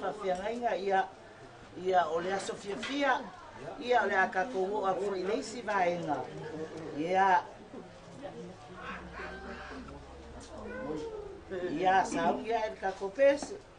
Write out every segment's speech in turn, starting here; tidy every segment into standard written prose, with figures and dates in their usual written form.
Faafeagaiga, ia, ia o le aso fiafia, ia o le a tatou oo atu foi i le isi vaega. Ia, ia sauni ae le tatou pese.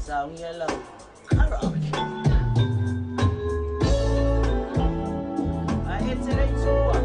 Saugia lau karaoke. A e te rei tua.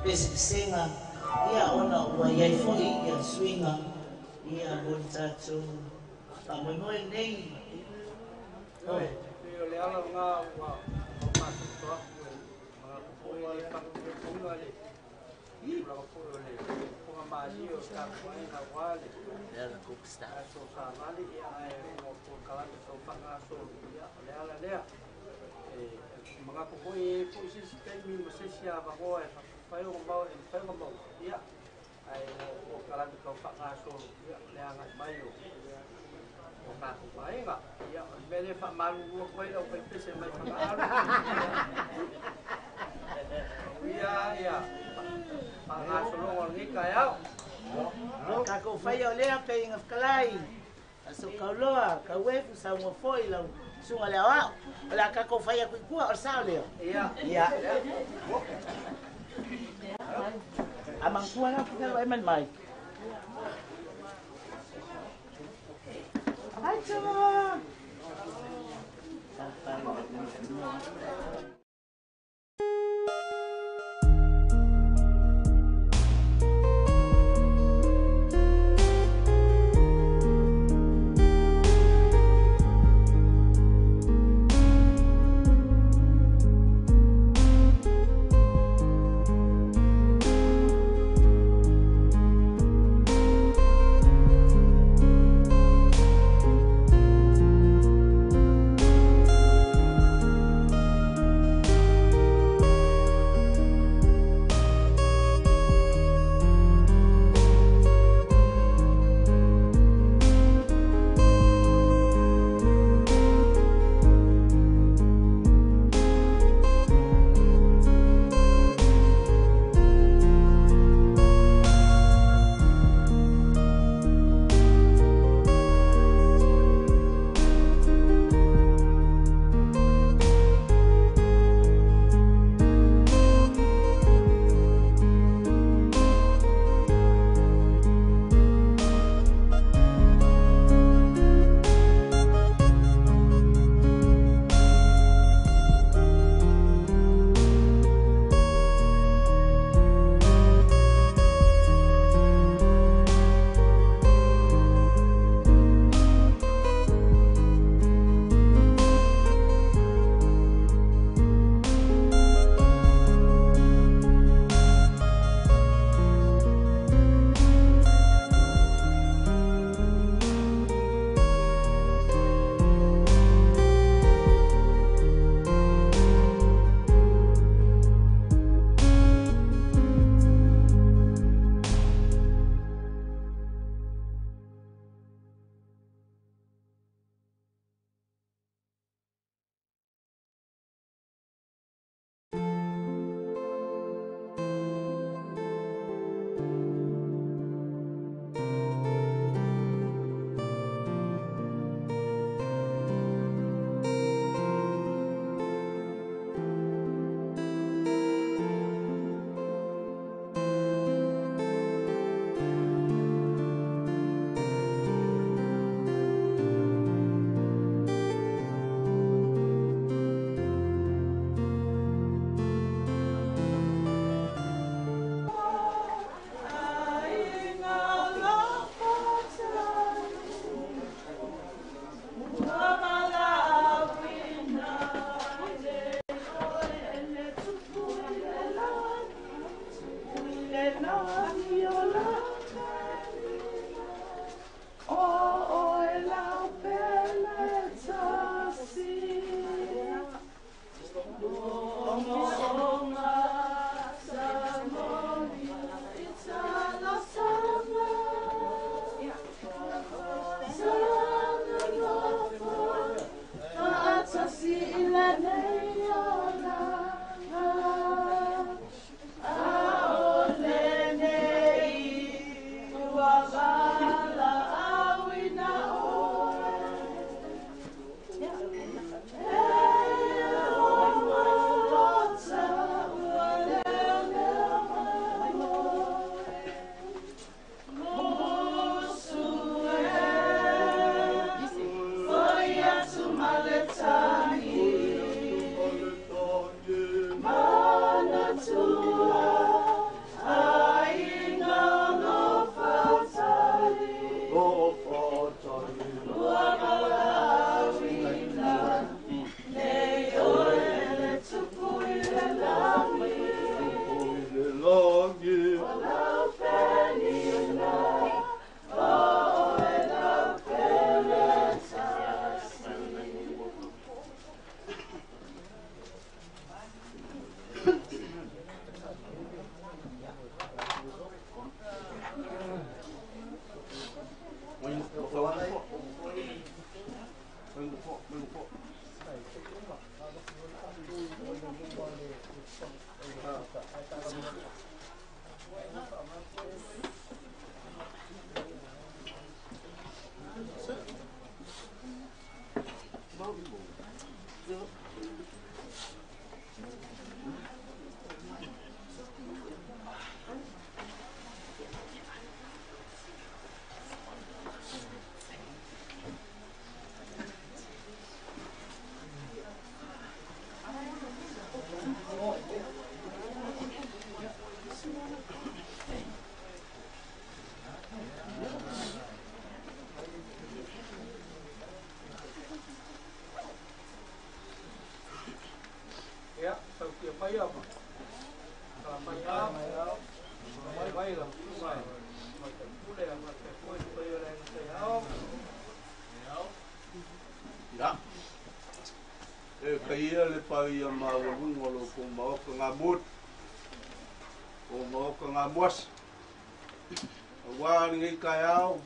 Pesepesenga ia ona ua iai foʻi ia suiga ia mo le tatou faamoemoe lenei. Oi, o le ala lena ua faamasoso atu e manatu foi le faapulepuga le tulaga foi o le fofoga malie o le tatou aiga aua le aso savali ia ae ona o polokalame tau faagasolo ia o le ala lea. E manatu foi e foi se isi taimi ma se isi avanoa e mafai ona mau e mafai ona maua ia ae ona o polokalame tau faagasolo ia le agai mai o tatou aiga ia o le mea lea e faamalulu atu ai lau faipese mai Fagaalu ia ia faagasologa o lenei taeao. Tatou faia o lea peiga fetalai aso kauloa kauefu saunoa foi lau susuga le aoao. O le a tatou fai atu i tua o le sao lea. Ia. Ia. A manatua la te ai mai mai. Ai tama. i lau susuga i le Tamaitai Pule ae faapea foi le paia o le Aiga Faiaoga. Ia, e kaia le paia maualuga o lo outou maota gamoti, o maota gamuasi, auā lenei taeao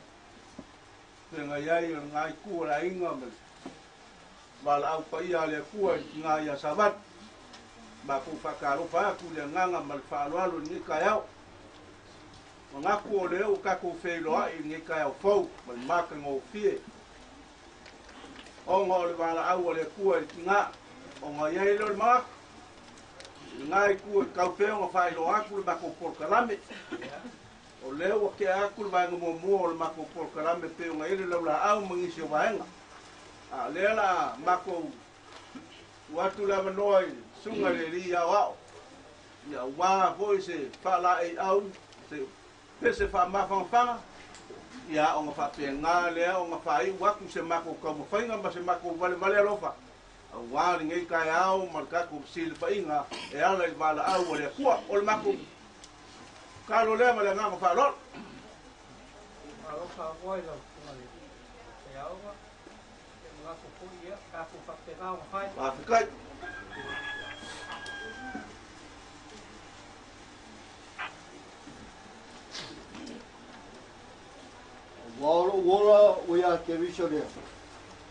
feagai ai o lena itu o le aiga ma le valaau paia a le Atua i le tina ia Savali. Matou faatalofa atu i le agaga ma le faaaloalo i lenei taeao. Manatu o lea ua tatou feiloai i lenei taeao fou ma le matagofie ona o le valaau a le Atua i le tina, ona i ai lea o le manatu i lena itu e tatau pea ona faailoa atu le matou polokalame. O lea ua tea atu le vaega muamua o le matou polokalame pei ona i ai le laulaau ma nisi o vaega. A o lea o le a matou tuu atu le avanoa i le Susuga i le Alii Aoao, ia aua foi se faalaeiau, se pese faamafanafana, ia ona faapena lea ona faaiu atu se matou taumafaiga ma se matou valevale alofa aua lenei taeao ma le tatou fesilafaiga e ala i le valaau a le Atua. O le matou tatalo lea ma le agaga faaaloalo. Alofa avoa i lau Susuga i le Faiaoga. E manatu foi ia tatou faapena ona fai. Faafetai. Aua o lou ola ua ia Keriso lea,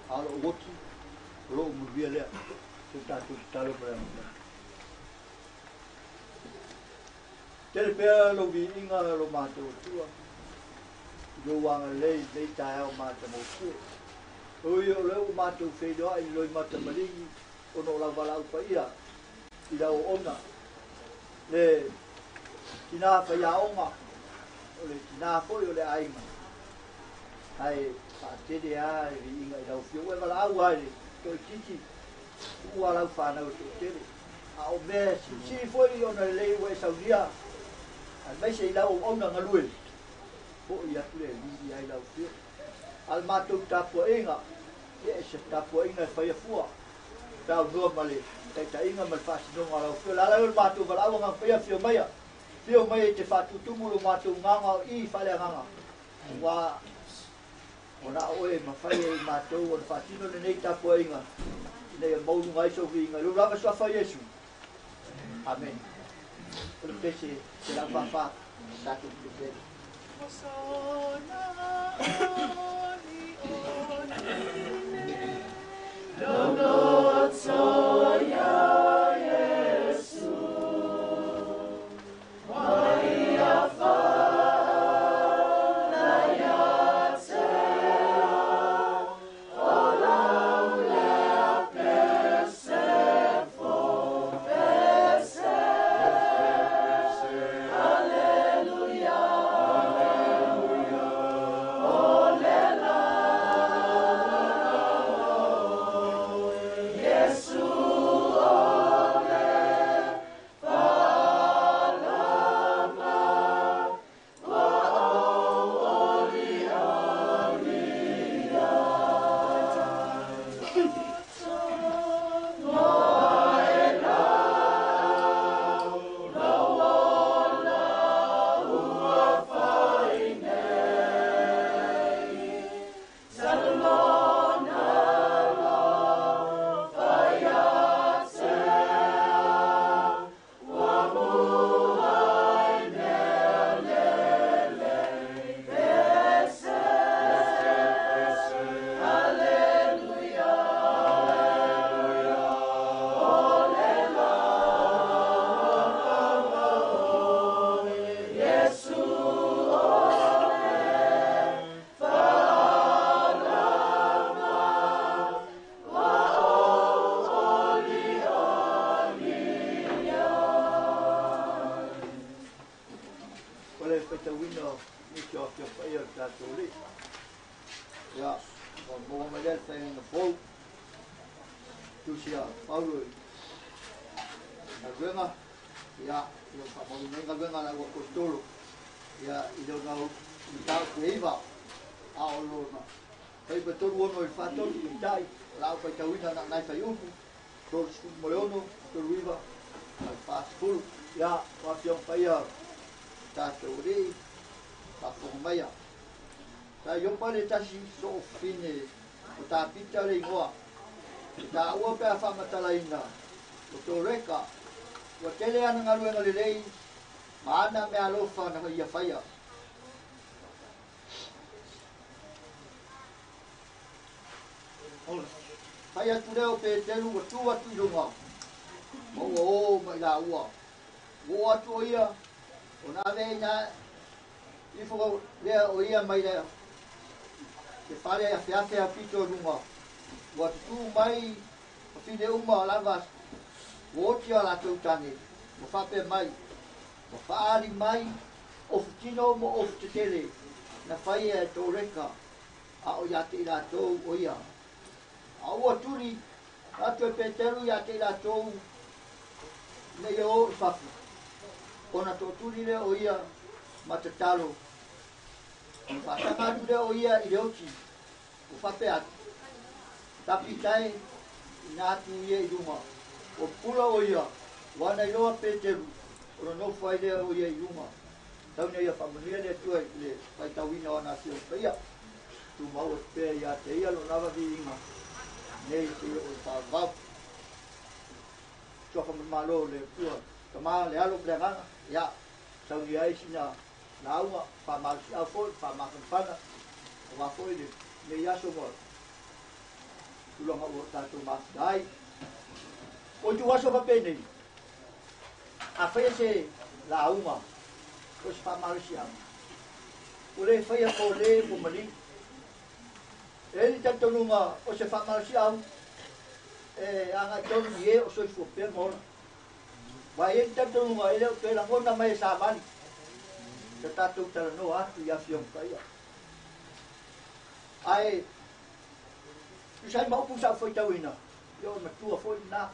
a o lou oti o lou manuia lea. Se tatou tatalo ma le agaga. Tele pea lou viiga lo matou Atua i lou agalelei i lenei taeao matagofie. Oi, o lea ua matou feiloai i le loimata maligi ona o lau valaau paia i lau auauna, le tina faiaoga, o le tina foi o le aiga, ae faatele lava le viiga i lau afioga. Ua e valaau lava i le toaitiiti, tuua lau fanau e toatele, a o mea silisili foi ona lelei ua e saunia, aemaise i lau auauna galue, foi atu le alii ai lau afioga. A o le matou tapuaiga, ia e se tapuaiga e faia fua, pe aunoa ma le taitaiga ma le faasinoga o lau afioga. O le ala lea o le matou valaau agaga paia, afio maia, afio mai e te faatutumu lo matou gaga o i faaleagaga, aua ona o oe e mafai ai e matou ona faatino lenei tapuaiga ina ia maualuga ai sou viiga i lou lava suafa o Iesu. Amene. O le pese 144, tatou pele. O le faitauina o nisi o afioga paia o le tatou Alii. Ia, ua maua mai lea le faiga fou, tusi a Paulo i galuega, ia, ia faamauina ai galuega a le auaposetolo, ia, i lona mataupu e 9, a o lona faiva 36 i le 43, peitai, o la au faitauina na nai faiupu, 36, 39, ma le 40. Ia, o afioga paia Tatou Alii faafofoga maia. Sa Iopa le tasi soofine o Tapita le igoa. E taua pe a faamatalaina o Toreka ua tele ana galuega lelei ma ana meaalofa na ia faia. Fai atu lea o Peteru ua tu atu i luga, ma ua o ma i laua. Ua oo atu o ia, ona ave ai na ifo lea o ia mai le te fale afeafe a pito i luga. Ua tutū mai fafine uma lava ua oti a latou tane, ua faapea mai, ua faaali mai ofu tino ma ofu tetele na faia e Toreka a o ia te i latou o ia. A ua tuli atu e Peteru ia te i latou ina ia o i fafo. Ona tootuli lea o ia ma tatalo. Ona faataga atu lea o ia i le oti. Ua faapea atu. Tapita e ina atu ia i luga. Ua pula o ia. Ua ana iloa Peteru. Ona nofo ai lea o ia i luga. Tau ina ia faamanuia le Atua i le faitauina o ana afioga paia. Tumau atu pea ia te ia lona viiga nei seia o le faavavau. Suafa ma le Malo o le Atua, Tama, le Alo ma le Agaga, ia, saunia ai sina lauga, faamalosiau foi, faamafanafana, aua foi lenei aso ma tulaga ua tatou mafuta ai. O ituaso faapenei, a faia se lauga po o se faamalosiau, ua le faia po le ua maliu. E i ai le talitonuga o se faamalosiau e agai tonu i e o soifua pea ma ola. Aua e i ai le talitonuga e le o toe lagona mai e savali sa tatou talanoa atu i Afioga Paia. Ae tusa ai ma upu sa ou faitauina, ia o le matua foi lena.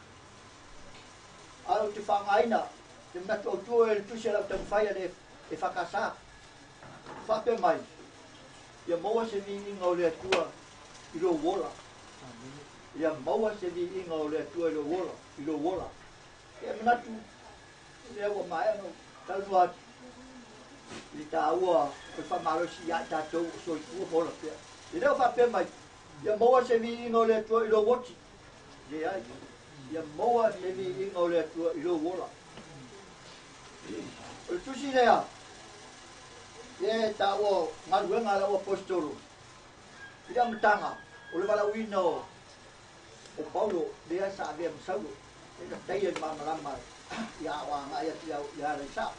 Ae ou te faaaogaina le manatu autu e le tusi a lau taumafai a le EFKS. Faapea mai, ia maua se viiga o le Atua i lou ola. Ia maua se viiga o le Atua i lou ola, i lou ola. E manatu, lea ua maea ona ou talanoa atu i le taua o le faamalosi ia i tatou o soifua ma ola pea. E le o faapea mai, ia maua se viiga o le Atua i lou oti. Leai, ia maua se viiga o le Atua i lou ola. O le tusi lea, e taua o galuega a lau aposetolo i le amataga o le valaauina o Paulo lea sa avea ma Saulo, e na taia i le malamalama ia o agai atu ia Alaisa,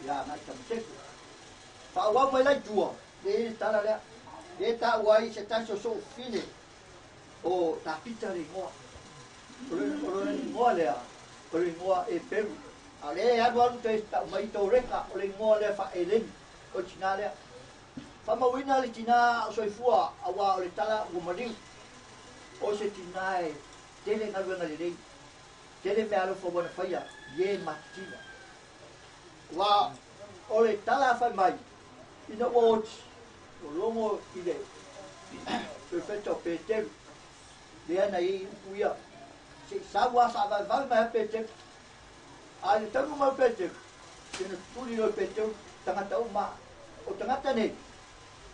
ia agai i Tamaseko. Faaauau mai la i tua, le i le tala lea, le taua ai se tasi o soofine o Tapita le igoa. O lona igoa lea, o le igoa Eperu. A o lea e alu alu toe tau mai Toreka, o le igoa lea faa-Eleni, o le tinā lea. Faamauina le tinā o soifua, aua o le tala ua maliu. O se tinā e tele galuega lelei, tele meaalofa ua na faia i e matitiva. Aua o le tala a fai mai, ina ua oti, ua logo i le perofeta o Peteru, lea na i ai upu ia, se i sau lava faavaevae mai a Peteru. A i le taunuu mai o Peteru, ia na tutuli loa e Peteru tagata uma. O tagata nei,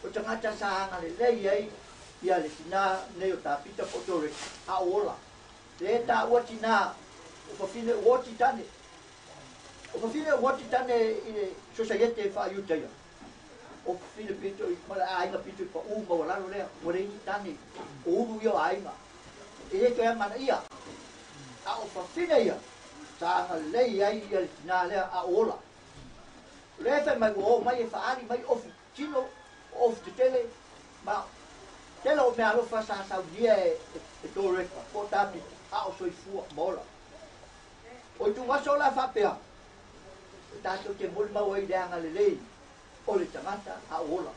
o tagata sa agalelei ai ia le tinā nei o Tapita po o Toreki, a o ola. Le taua tinā o fafine ua oti tane. O fafine ua oti tane i le sosaiete e faa-Iutaia. O fafine pito i ma le aiga pito i paʻū maualalo lea, ua leai ni tane, o ulu ia o aiga. E le toe amanaia. A o fafine ia, sa agalelei ai ia le tinā lea a o ola. O lea e fai mai ua o mai e faaali mai ofu tino, o ofu tetele, ma tele o meaalofa sa saunia e Toreka po o Tapita, a o soifua ma ola. O ituaso la faapea, e tatou te molimau ai i le agalelei o le tagata a o ola.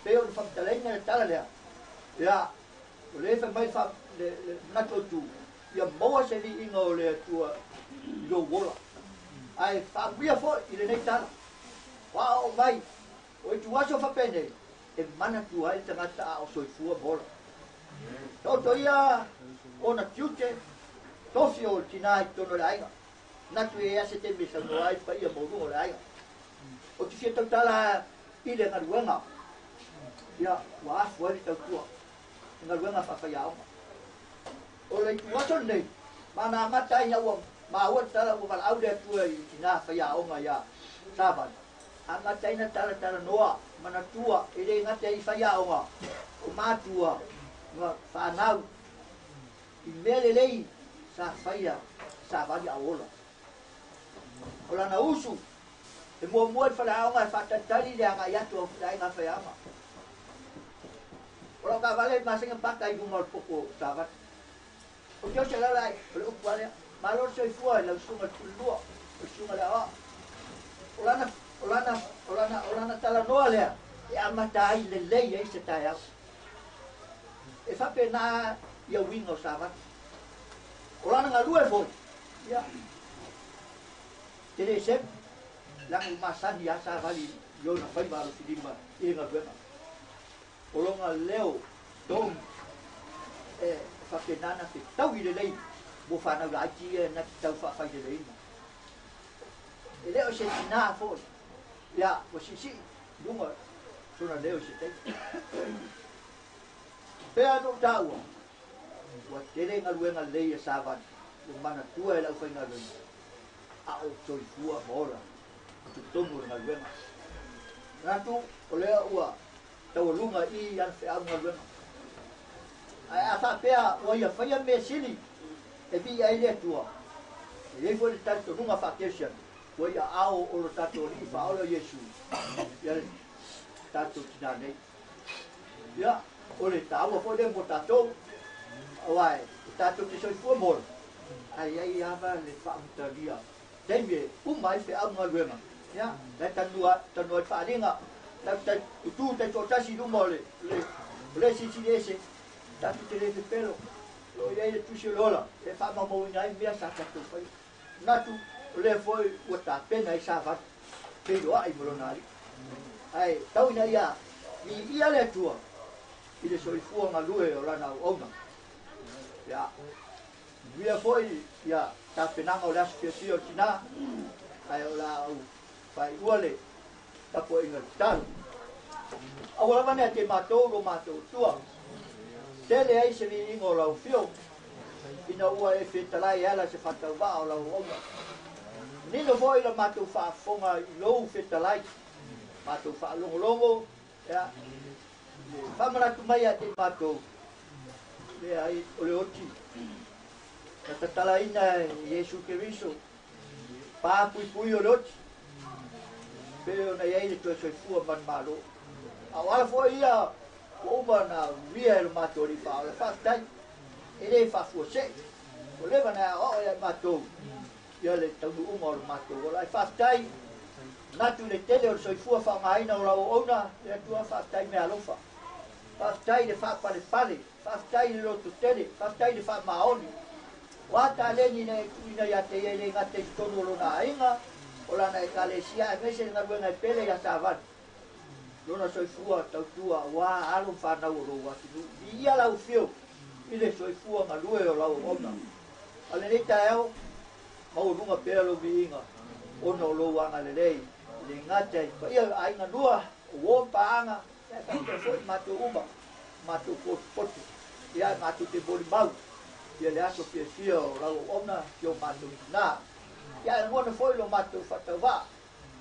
Pei ona faamatalaina le tala lea, ia, o lea e fai mai le manatu autu, ia maua se viiga o le Atua i lou ola. Ae faamuia foi i lenei tala, o aao mai, o ituaso faapenei, e manatua ai le tagata a o soifua ma ola. Taoto ia ona tiute, tofi o le tinā i totonu o le aiga. Manatu e i ai se taimi e saunoa ai le paia maualuga o le aiga. Ou te fia tautala i le galuega, ia, ua afu ai le tautua, le galuega faafaiaoga. O le ituaso lenei, ma na amata ai ina ua maua le tala ua valaau le Atua i tinā faiaoga iā Savali, amata ai na talatalanoa, manatua, e le gata i faiaoga, o matua ma fanau, i mea lelei sa faia Savali a o ola. O lana usu, e muamua i le faleaoga e faatalitali le agai atu o le aiga faiaoga. O lau taavale masani ona paka i luma o le popo o Savali. Ou te oso i lalo ai, o le upu lava lea, Malo le soifua i lau susuga i le Pulelua, o le susuga i le aoao. O lana, o lana, o lana, o lana talanoa lea e amata ai lelei ai se taeao. E faapena ia uiga o Savali. O lana galue foi, ia, te le selu, leaga ua masani lava Savali i ona faiva alofilima i le galuega. O lona leo tonu e faapena ona fetaui lelei mo fanau laiti ia na te tau faafaileleina. E le o se tinā foi, ia, ua siisii i luga sona leo i se taimi. Pea ona ou taua, ua tele galuega lelei a Savali ua manatua e le aufaigaluega, a o soifua ma ola i totonu o le galuega. Manatu o lea ua taualuga i ana feau galuega. Ae a faapea ua ia faia mea sili e viia ai le Atua, e i ai foi le talitonuga faa-Kerisiano, ua i aao o lo tatou Alii Faaola o Iesu ia le tatou tinā nei. Ia, o le taua foi lea mo tatou, aua e tatou te soifua ma ola, ae i ai lava le faamatalalia taimi e uma ai feau ma galuega, ia, la e talanoa ai le faaaliga, tatou te tutū taitoatasi i luma o le, o le Silisili Ese, tatou te le pepelo, o lo o i ai le Tusi o le Ola e faamaumauina ai mea sa tatou faia. Manatu, o lea foi ua tapena ai Savali, feiloai ma lona alii. Ae tau ina ia viia le Atua i le soifua galue o lana auauna. Ia, manuia foi ia tapenaga o le aso fiafia o le tinā, ae o le a ou faaiua le tapuaiga tatalo. Aua lava ne te matou lo matou Atua, tele ai se viiga o lau afio, ina ua e fetalai e ala se faatauvaa o lau auauna. Manino foi la matou faafofoga i lou fetalai, matou faalogologo, ia, le faamanatu mai ia te i matou, leai o le oti na tatalaina e Iesu Keriso, pa puipui o le oti, pei ona i ai le toe soifua manumalo. A o ala foi ia ua uma ona uia e lo matou Alii Faaola, faafetai, e le faafuasei, ua leva ona e aoao ia i matou ia le taunuuga o lo matou ola. Ae faafetai, manatu i le tele o le soifua faaaogaina o lau auauna, le Atua, faafetai meaalofa. Faafetai i le faapalepale, faafetai i le lototele, faafetai i le faamaoni. Ua taleni na e tuuina ia te ia e le gata i totonu o lona aiga, o lana ekalesia aemaise le galuega e pele ia Savali. Lona soifua tautua aua alo ma fanau o lou atunuu. Viia lau afio i le soifua galue o lau auauna. A o lenei taeao, maualuga pea lou viiga ona o lou agalelei e le gata i paia o aiga lua, o uo ma paaga, ae faapea foi matou uma, matou potopoto, ia e matou te molimau ia le aso fiafia o lau auauna ki o matou tinā. Ia e lagona foi lo matou faatauvaa,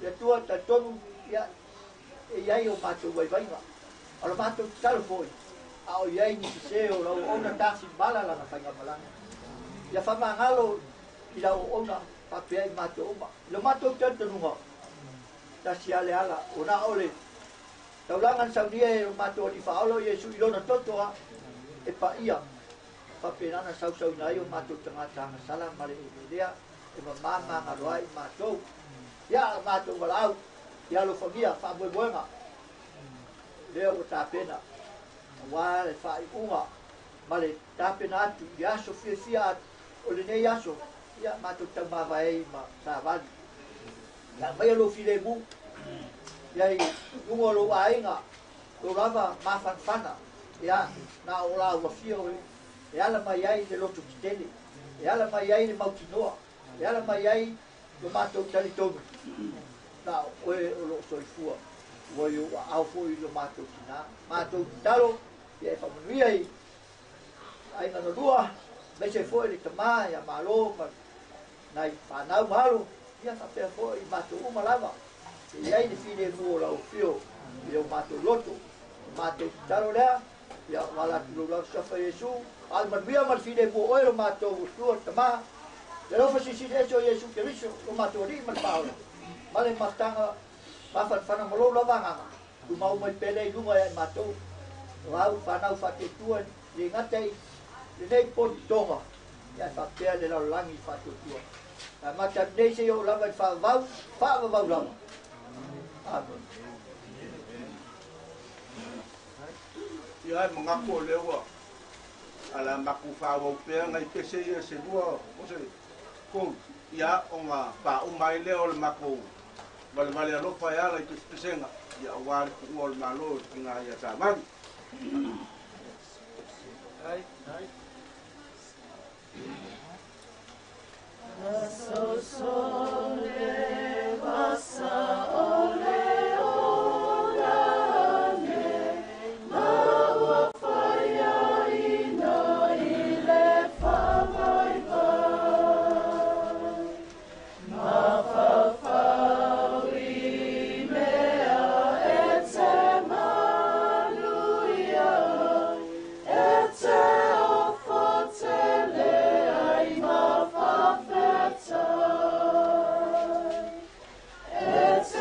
le Atua talitonu ia e i ai o matou vaivaiga. A o le matou tatalo foi, a o i ai ni sese o lau auauna tasimala lana faigamalaga. Ia faamagalo i lau auauna faapea i matou uma. I lo matou talitonuga, tasi lava le ala, o na o le taulaga na saunia e lo matou Alii Faaola o Iesu i lona toto lava e paia, faapena ona sausauina ai o matou tagata agasala ma le eleelea e mamā magalo ai i matou. Ia, matou valaau, ia alofagia faamoemoega lea ua tapena, aua le faaiuga ma le tapena atu i le aso fiafia o lenei aso, ia matou taumavae ai ma Savali. Ia aumaia lou filemu, ia i luga o lou aiga, lou lava mafanafana, ia na o la ua fia e ala mai ai le loto tetele, e ala mai ai le mautinoa, e ala mai ai lo matou talitonu. Na o oe o loo soifua ua i ou aao foi lo matou tinā. Matou tatalo ia e faamanuia i aiga na lua, aemaise foi le tama ia Malo ma nai fanau ma alo, ia faapea foi i matou uma lava, e i ai le filemu o lau afio i o matou loto. O matou tatalo lea, ia ua ala atu lou lava suafa Iesu, a o le manuia ma le filemu o oe lo matou Atua Tama, le alofa silisili ese o Iesu Keriso, lo matou Alii ma le Faaola, ma le mafutaga mafanafana ma lou lava agaga, tumau mai pea lea i luga ia i matou, o au fanau faatuatua le gata i lenei pototoga, ia faapea le lalolagi faatuatua. Ae amata atu nei seia oo lava i le faavavau, faavavau lava. Amene. Ia e manatu o lea ua ala matou faaauau pea nai pese ia se lua o se tolu, ia ona faauma ai lea o le matou valevale alofa e ala i pesepesega, ia aua le tuua o le Malo i le tina ia Savali. It's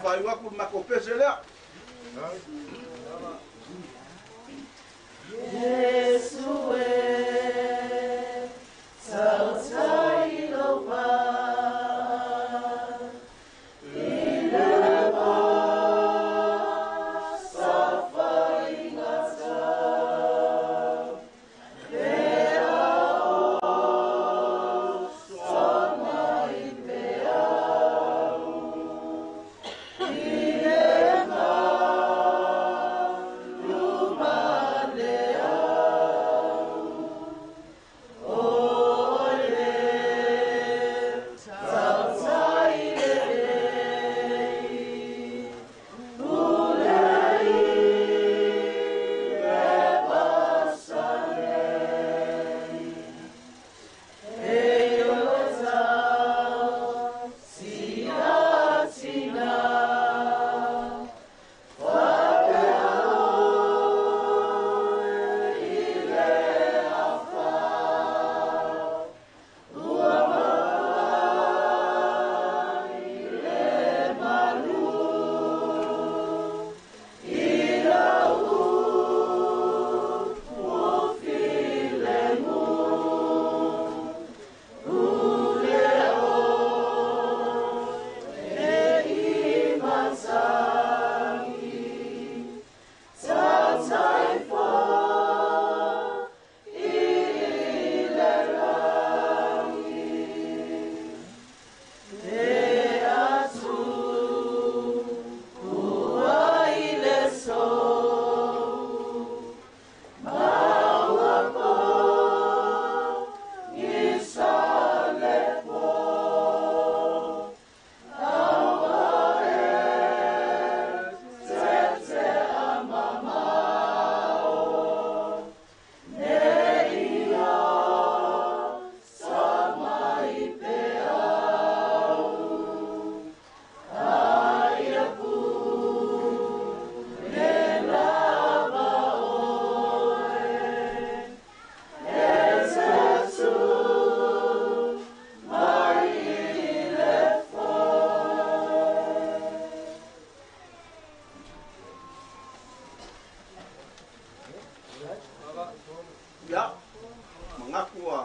a faaiu atu le matou pese lea. Iesu e, tautai lou va, i le ma safaigata, pe a o sona i peau, i le malu ma le au, o le tautai lelei, pule i le pasalei. E o tau tina tina, faapea oe i le afa, ua maua i le malu, i lau upu filemu. Pule oe e i matagi, tautai foi i le lagi. Te atu ua i le sou, maua po i sa le po. Aua e tete a mamao, ne i o sa mai peau. Ai a pule lava oe, e te tu mai i le foe. Ia, manatu ua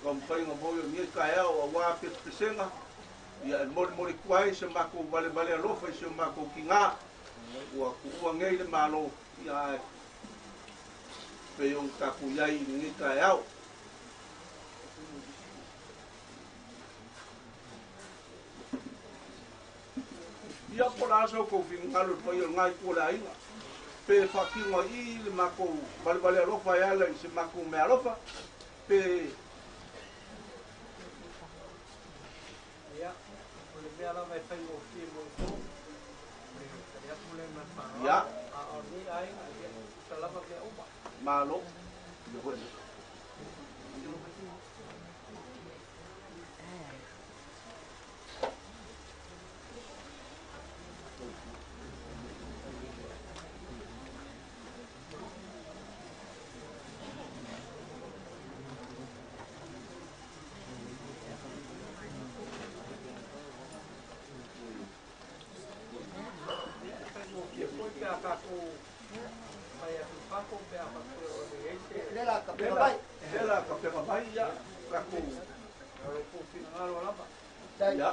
taumafaiga foi o lenei taeao auā pesepesega, ia e molimoli atu ai se matou valevale alofa i si o matou tigā ua tuua nei le Malo, ia ae pei ona tatou i ai i lenei taeao. Ia, po o le a sa outou finagalo i le paia o lena itu o le aiga, pe faatino ai i i le matou valevale alofa e ala i se matou meaalofa, pe Ia, o le mea lava e faigofie mo outou, o le tali atu lea ma le faaaloalo. A o lenei aiga, ia, e tutusa lava mea uma. Malo. Ia, e faigofie foi pe a tatou fai atu i fafo, pe a faapea o le i ai se Le la kapega mai. Le la kapega mai, ia, tatou. O le tou finagalo lava. Ia.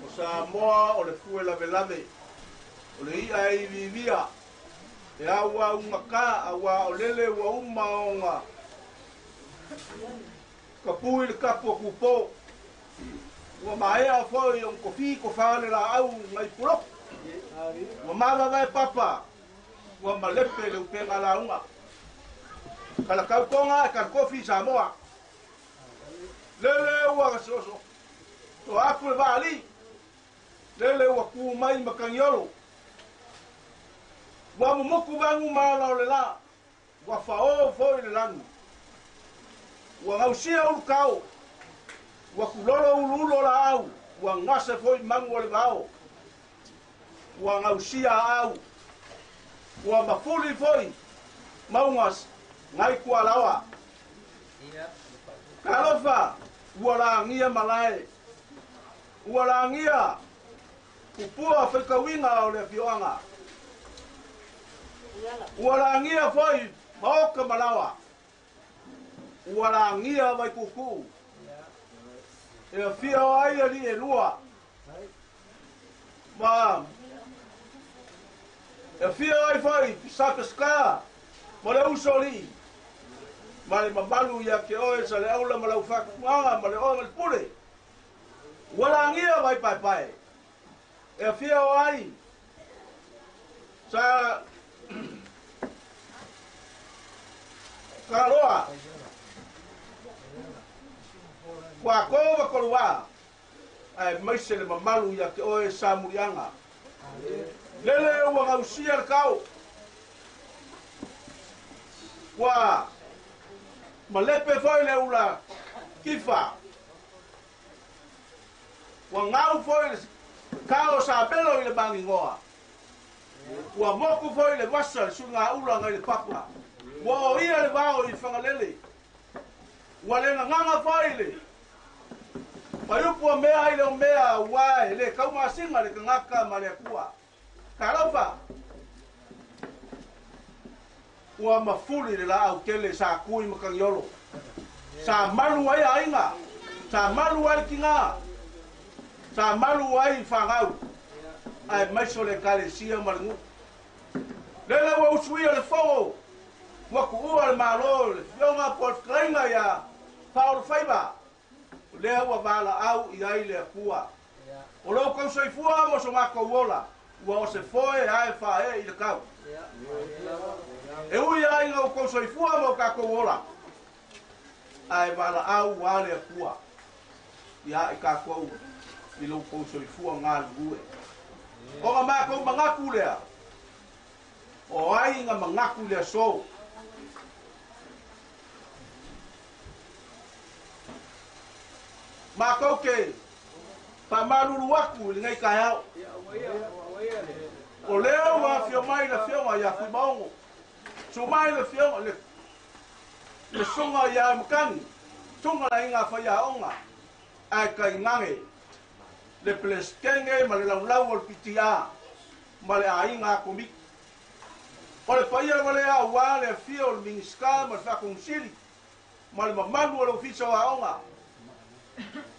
O Samoa o le fue lavelave, o le i'a e iviivia, e auaugata auā o lele ua uma ona kapui le kapu o Tupō. Ua maea foi ona tofi tofā le laau nai puloku. Ua mavavae papa, ua malepe le upega lauga. Kalakau Tonga e kalakofi i Samoa. Lele ua soso toa atu le vaalii, lele ua tu mai matagiolo. Ua mumuku vagu ma ala o le lā, ua faō foi le lagi. Ua gausia ulukao, ua kulolo uluulu o laau, ua gase foi magu o le vao. Ua gausia aau. Ua mafuli foi mauga ngai kualaoa. Talofa ua lagia malae. Ua lagia pupua faitauiga o le afioaga. Ua lagia foi maoka malaoa. Ua lagia vaikukuu. E afia o ai ali e lua. Ma e afia ai foi Sapesca ma le uso lii. Ma le mamalu ia ke oe sa le aula ma lau fakuaga ma le oe ma le pule. Ua lagia vai paepae. E afia o ai sa Kaloa. Kua kova kolua. Ae maise le mamalu ia ke oe sa muliaga. Lele ua gausia le kao. Ua malepe foi le ula kifa. Ua ngau foi le kao sa pelo i le mangingoa. Ua moku foi le vasa le suga ula ngai le papa. Ua o ia le vao i whangalele. Ua le nganga foi le. Paiupu a mea i le o mea ua e le kaumasinga le kangaka ma le akua. Talofa. Ua mafuli le la au tele sa kui makangiolo. Sa malu ai ainga. Sa malu ai kinga. Sa malu ai whangau. Ai maiso le kalesia maringu. Lele ua usuia le fogo. Ua kuua le malo le fionga po le whakalainga ia Paolo Faiva. Lea ua vala au i ai le akua. O lou kausoifua mo so makou ola. Ua o se foe ae fae i le kau. E ui ai ngau kausoifua mo kakou ola. Ae vala au ua le akua. Ia i kakou i lou kausoifua ngā lue. O ngā makou mangaku lea. O ai ngā mangaku lea so. Makou ke whamalulu aku i ngai kai. O lea ua fio mai le fionga ia Fuimaogo. Su mai le fionga le sunga ia Makangi. Sunga la inga whaia onga. Ai kai ngange. Le pleskenge ma le laulau o le pitia. Ma le ainga komiki. O le paia wale a ua le fio o le mingiska ma le whakungsili. Ma le mamalu o le ofisa o aonga.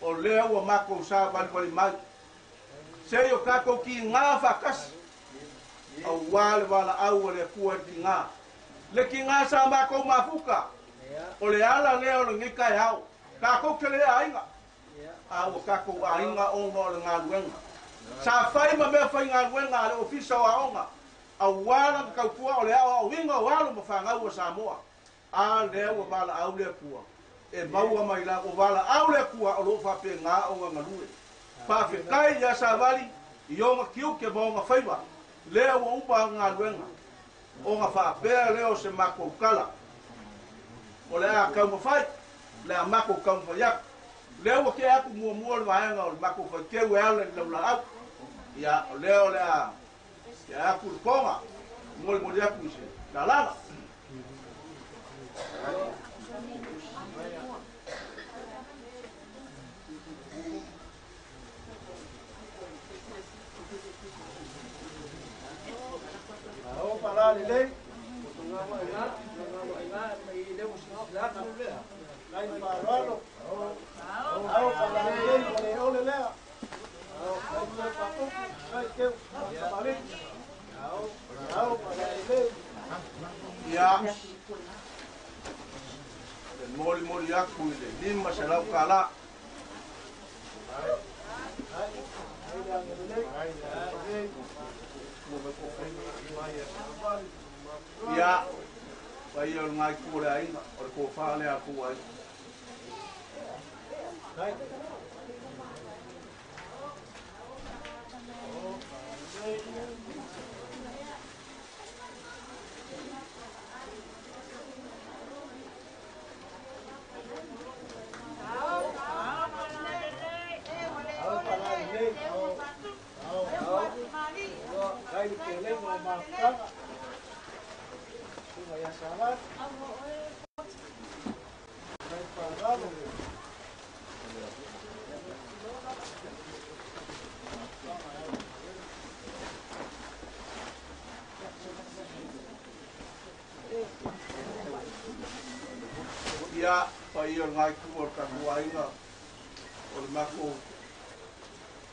O lea ua makou sa wali mai. Se o kakou ki ngā whakasi. Au wā le wala au o le kua ki ngā. Le ki ngā sa makou mafuka. O le ala lea o le ngai hau. Kakou ke lea ainga. A ua kakou ainga onga o le ngā luenga. Sa whai ma mea whai ngā luenga a le ofisa o aonga. Au wā la kaupua o le ao au inga o alu ma whangau o Samoa. A lea ua wala au lea kua. E maua mai la o wala au lea kua o lo whape ngā o ngā ngalue. Whawhekai ia Savali i onga kiuke ma onga whaiwa. Lea ua upa ngā luenga. O ngā whaapea lea o se makou kala. O lea kaumawhai, lea makou kaumawhai aku. Lea ua ke aku mua mua le vaenga o le makou whai keu e ala i laula au. Ia o lea o lea ke aku le konga. Moli moli aku i se lalala. Ia, le moli moli aku i le lima se lau kala. Ia, pai o ngai ku le ainga, o le kōwha le aku ai. mafutaga. Suga ia Savali. Mai faaaloalo. Ia, paia o le ngai ku o le tatou aiga o le makou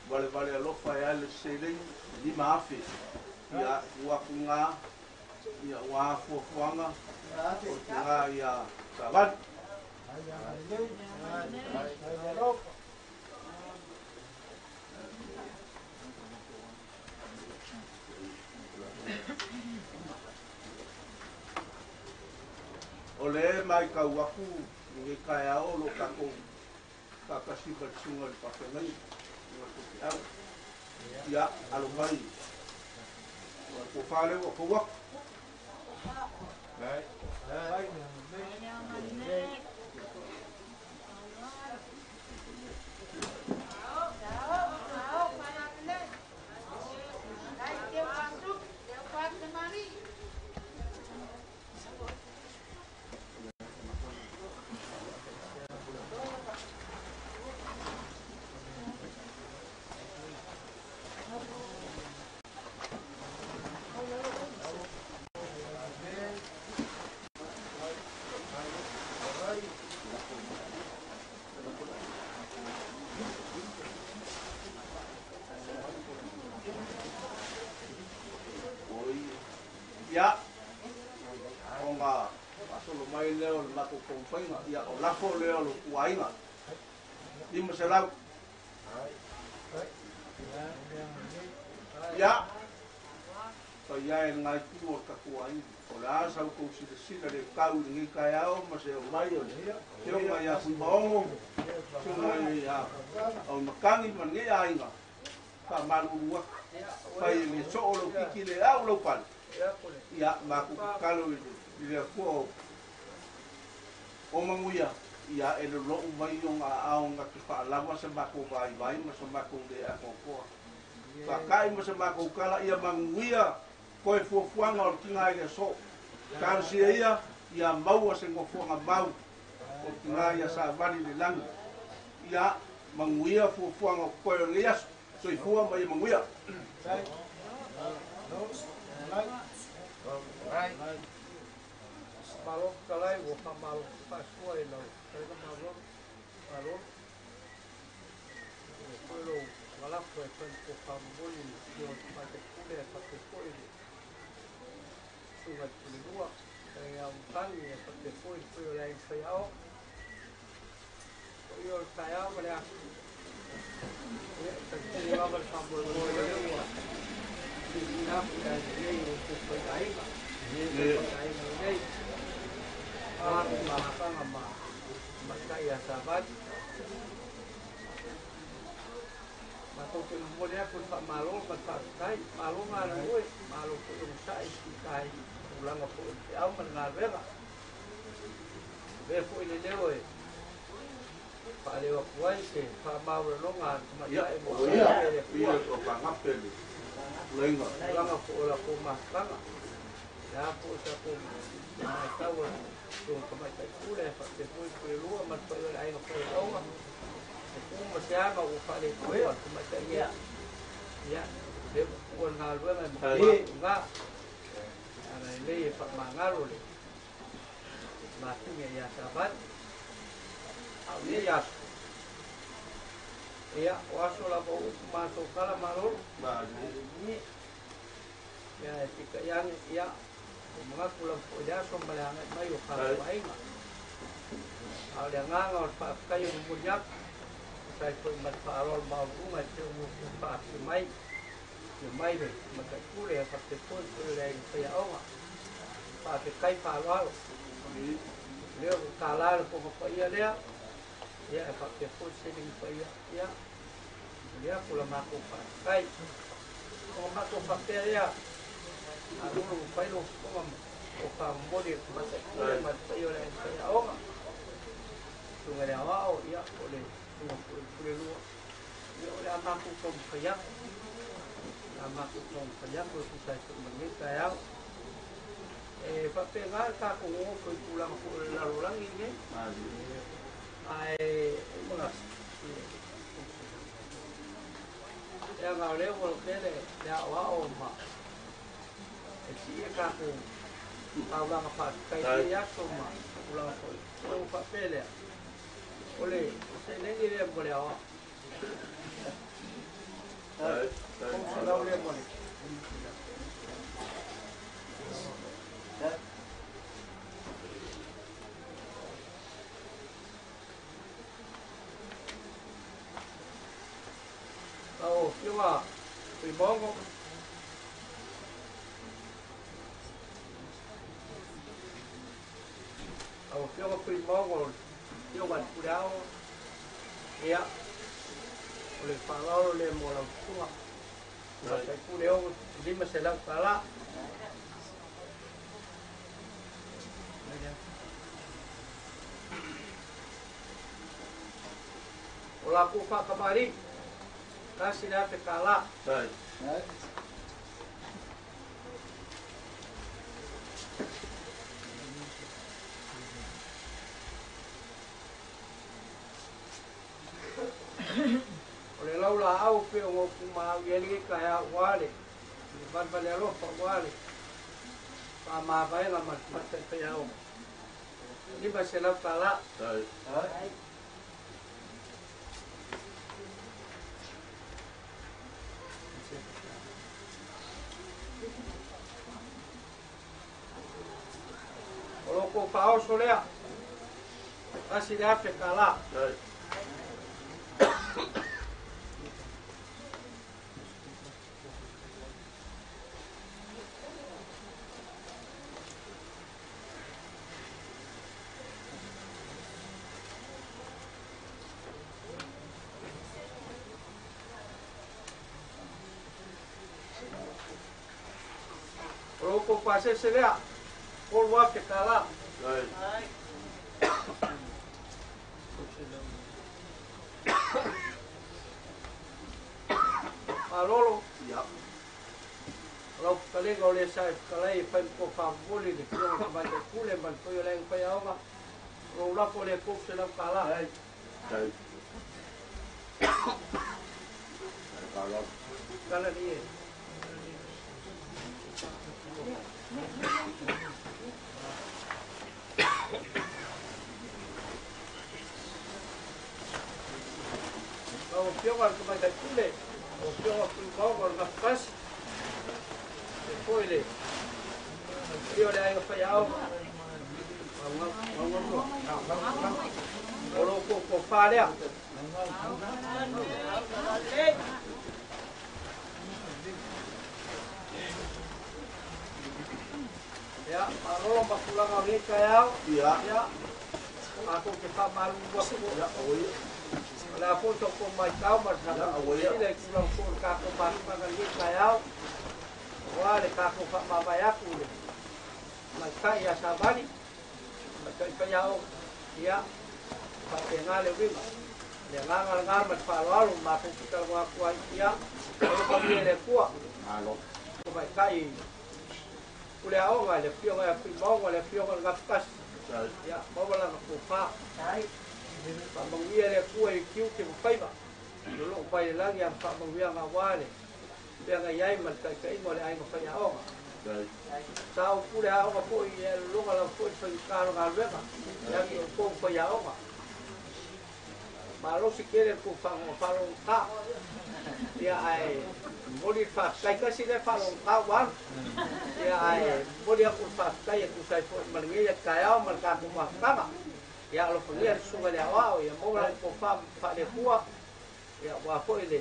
valevale alofa e ale seleni 5,000. Ia, ua aku ngā, ia, ua afuafuaga o le tigā ia Savali. O le mai kau aku i le kaeao o lo tatou faatasi ma le susuga i le faafeagaiga i le tofiau. Ia, alo mai. O le tofa lea ua fou atu. Ia, o ga faasolo mai lea o le matou taumafaiga, ia o lafo lea o le tuaiga 500. Ia, paia e le ngai tu o le tatou aiga. O le a sa outou silasila le tau i lenei taeao ma se omai o le afioga ia Fuimaogo, susuga ia Auimatagi ma lenei aiga, faamalulu atu. Fai e le soo lau kiki le au lau pale. Ia, matou tatalo i le Atua o manuia, ia e lolou mai ona aao na te faalava sa matou vaivai ma sa matou le atoatoa. Faata'i ma sa matou tala ia manuia toe fuafuaga o le tiga i le aso. Talosia ia, ia maua se nofoaga mau o le tiga ia Savali i le lagi. Ia manuia fuafuaga o totoe o lenei aso. Soifua ma ia manuia. Malo fetalai ua faamalo faasoa i lau fetalaiga malo malo e foi lou malafo e fai po faamomoli i le afio o le Tamaitai Pule ae faapea foi le susuga i le Pulelua fetalaiga ia Matagi ae faapea foi le paia o le aiga faiaoga. O ia o le taeao ma le aso. Ia, e talitonu lava le faamoemoe o lea ua tuuina atu i le lenei o outou faiaiga. Faiaiga lenei. Aua le mafaga ma matai ia Savali. Matou te momoli atu le faamalo ma le faafetai. Malo galulue, malo foi onosai i fitaai tulaga foi o le feau ma le galuega. Avea foi le leo e faaleo atu ai se faamaualaloga a le tamaitai mo Ia e le Atua. Tulaga foi o latou mafutaga. Le a foi sa tou matau a le tamaitai pule ae faapea foi Pulelua ma le paia o le aiga faiaoga. Se pu ma se aga ua faaletoa le tamaitai ia. Ia, lea ua tuua le galuega e matua atu i ina. Ana lelei e faamagalo le mafine ia Savali. A o nei aso, ia, o aso lava o upu matou tala malolo. Ia, e peitai ane, ia, ua manatu lava foi i le aso ma le agai mai o tatou aiga. A o le agaga o le faafetai e momoli atu, tusa ai foi ma le faaaloalo maualuga e pei ona outou faafia mai, afio mai le Tamaitai Pule ae faapea foi le paia o le aiga faiaoga. Faafetai faaaloalo. O lea ua tala le fofoga paia lea, ia e faapea foi le seleni paia, ia, momoli atu la matou faafetai. Ona matou faapea lea, malolo ua fai lou fofoga o faamomoli e le Tamaitai Pule ma le paia o le aiga faiaoga. Susuga i le Aoao, ia, o le susuga foi i le Pulelua, ia o le a matou taumafai atu. La matou taumafai atu e tusa ai foi ma lenei taeao. E faapena le tatou nonofo i tulaga foi o le lalolagi lenei. Ae manatu, leaga o lea ua tele le aoao ma e sii e tatou taulaga faafetai i lenei aso ma tulaga foi. Ona ou faapea lea, o le seleni lea mo le aoao. $300 lea mo le Lau Afioga Tuimaogo. Lau Afioga Tuimaogo, Afioga i le Puleao, ia, o le faaaloalo lea mo lau susuga. Faitaipule ono $500. O latou faakamali'i, $1,000. O le laulaau pei ona ou tumau i ai lenei taeao ua le valevale alofa ua le faamavaega ma le tamaitai faiaoga. $500. O lo kou faaoso lea, $1,000. O lo kou pasese lea, $3,000. Malolo, o lau fetalaiga o le sa e fetalai e fai ma tofa momoli le Afioga i le Tamaitai Pule ma le paia o le aiga faiaoga, o lou lafo lea $300. Tala ni e. Lau Afioga i le Tamaitai Pule, lau Afioga Tuimaogo o le Gafatasi, e foi le paia o le aiga faiaoga. O lo kou tofa lea. Ia, malolo ma tulaga o lenei taeao. Ia, matou te faamalulu atu. O le a foi tatou maitau ma le tatou sila i tulaga foi o le tatou mafutaga i lenei taeao. Aua le tatou faamavae atu i le tamaitai ia Savali, tamaitai faiaoga. Ia, faapena le uiga. Le agaga lena ma le faaaloalo matou te talanoa atu ai. Ia, alofagia e le Atua. Tamaitai pule aoga, le Afioga ia Tuimaogo, le Afioga i le Gafatasi. Ia, maua lana tofa. Faamanuia le Atua i tiute ma faiva. O loo mai le lagi ana faamanuiaga aua le feagai ai ma le taitaiga o le aiga faiaoga. Sa ou pule aoga foi e alologa lava foi le faigata o galuega, leaga o outou faiaoga. Malosi tele le tou faalogogata. Ia, ae momoli le faafetai tasi lea faalogogata ua alu. Ia, ae momoli atu le faafetai e tusa ai foi ma lenei taeao ma le tatou mafutaga. Ia, alofagia le susuga i le aoao, ia maua lau tofa faale-Atua. Ia, aua foi le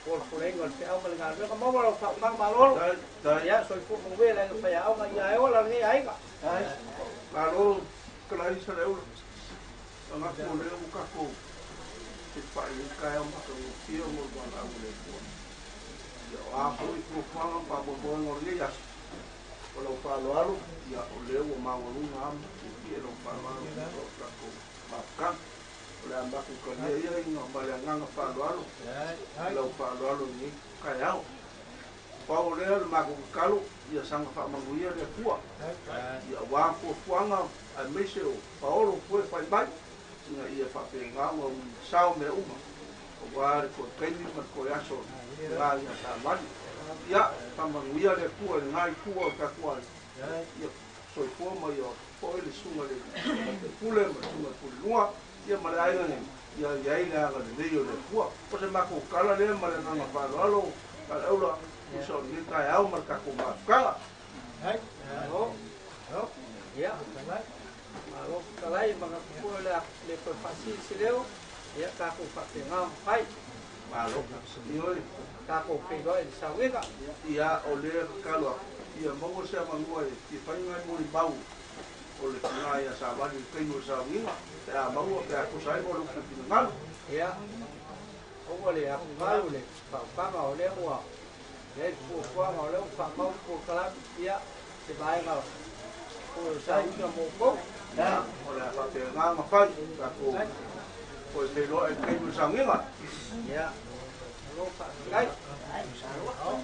folafoleina o le feau ma le galuega. Maua lau faautaga malolo. Ia, soifua manuia le aiga faiaoga. Ia e ola lenei aiga. Malo, kalaisa le ula. Manatu o lea ua tatou te pai ai taeao matagofie ona o le valaau a le Atua. Ia, o a foi fuafuaga ma faamoemoega o lenei aso, o lau faaaloalo, ia, o lea ua maualuga lava ma fiafia i lau faaaloalo o tatou mafutaga. O le a matou talia ia ma le agaga faaaloalo, lau faaaloalo i lenei Taeao. Pau o lea le matou tatalo, ia saga faamanuia le Atua ia auā fuafuaga aemaise o paolo foe fai mai ina ia faapena ona uimasao mea uma auā le toe taimi ma le toe aso lena ia savali. Ia faamanuia le Atua i lena itu o le tatou aiga, ia soifua ma ia fo'i le susuga i le Pule ma le susuga i le Puleluga ia ma le aiga nei, ia i ai le agalelei o le Atua. O se matou tala lea ma le agaga faaaloalo faaleaula tusa o lenei taeao ma le tatou mafutaga. Malo. Ia, malo fetalai, manatu foi o le a le toe faasili se leo, ia tatou faapena ona fai. Malo. Ioe. Tatou feiloai i le sauiga. Ia, o lea tatalo atu, ia maua se avanoa e fia fai nai molimau o le tina ia Savali i le taimi o le sauiga, pe a maua, pe a tusa ai ma lou finagalo. Ia, aua le atugalu le faautaga o lea ua i ai le fuafuaga o lea ua faamau le polokalame, ia, se vaega foi o sauiga mo outou. Ia, o le a faapena ona fai, tatou toe feiloai i le taimi o le sauiga. Ia, malo faafetai.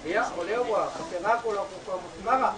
Ia, o lea ua faapena atu la outou faamatulaga.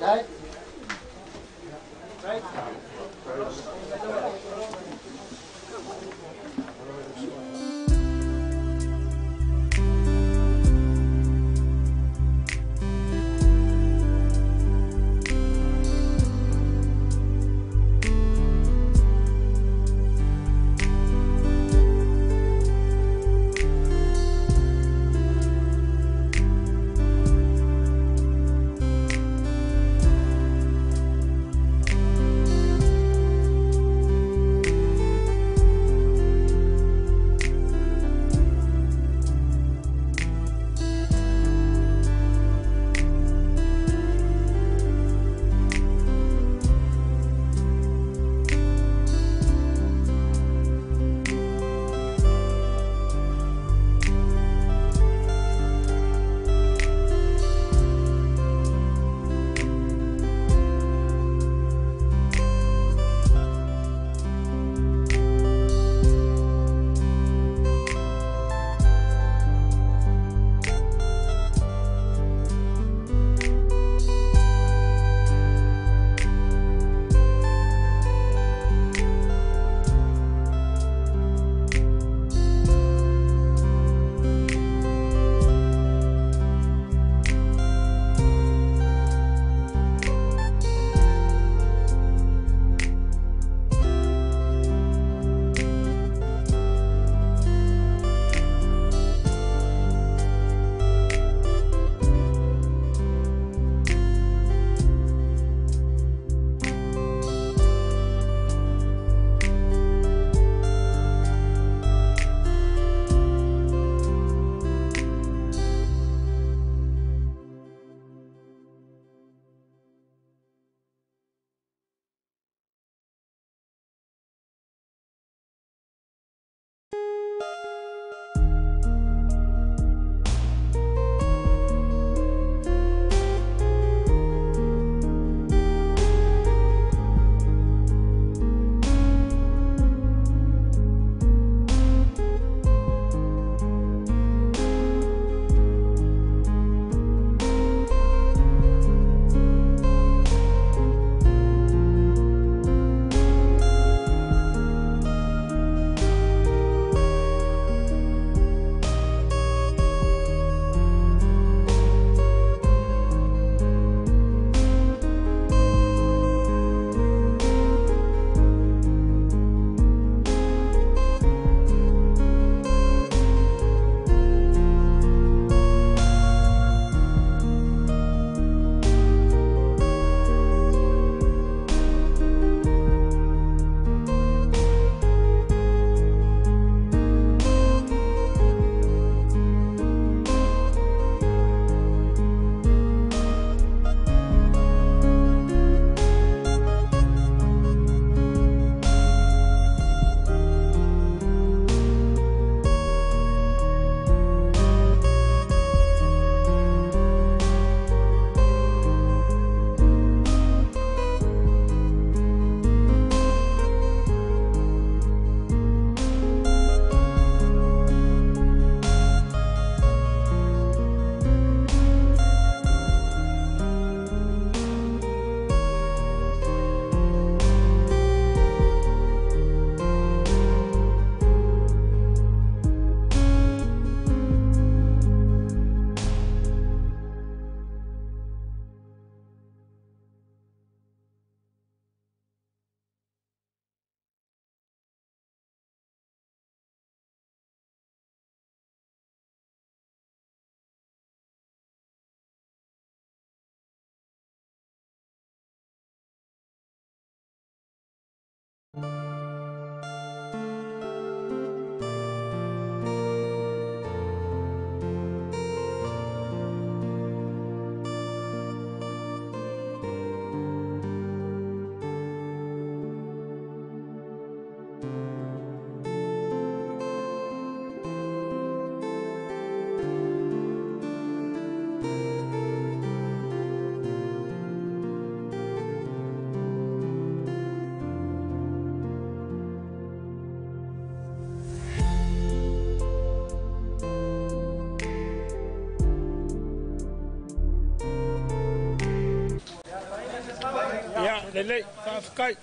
Lelei, faafetai.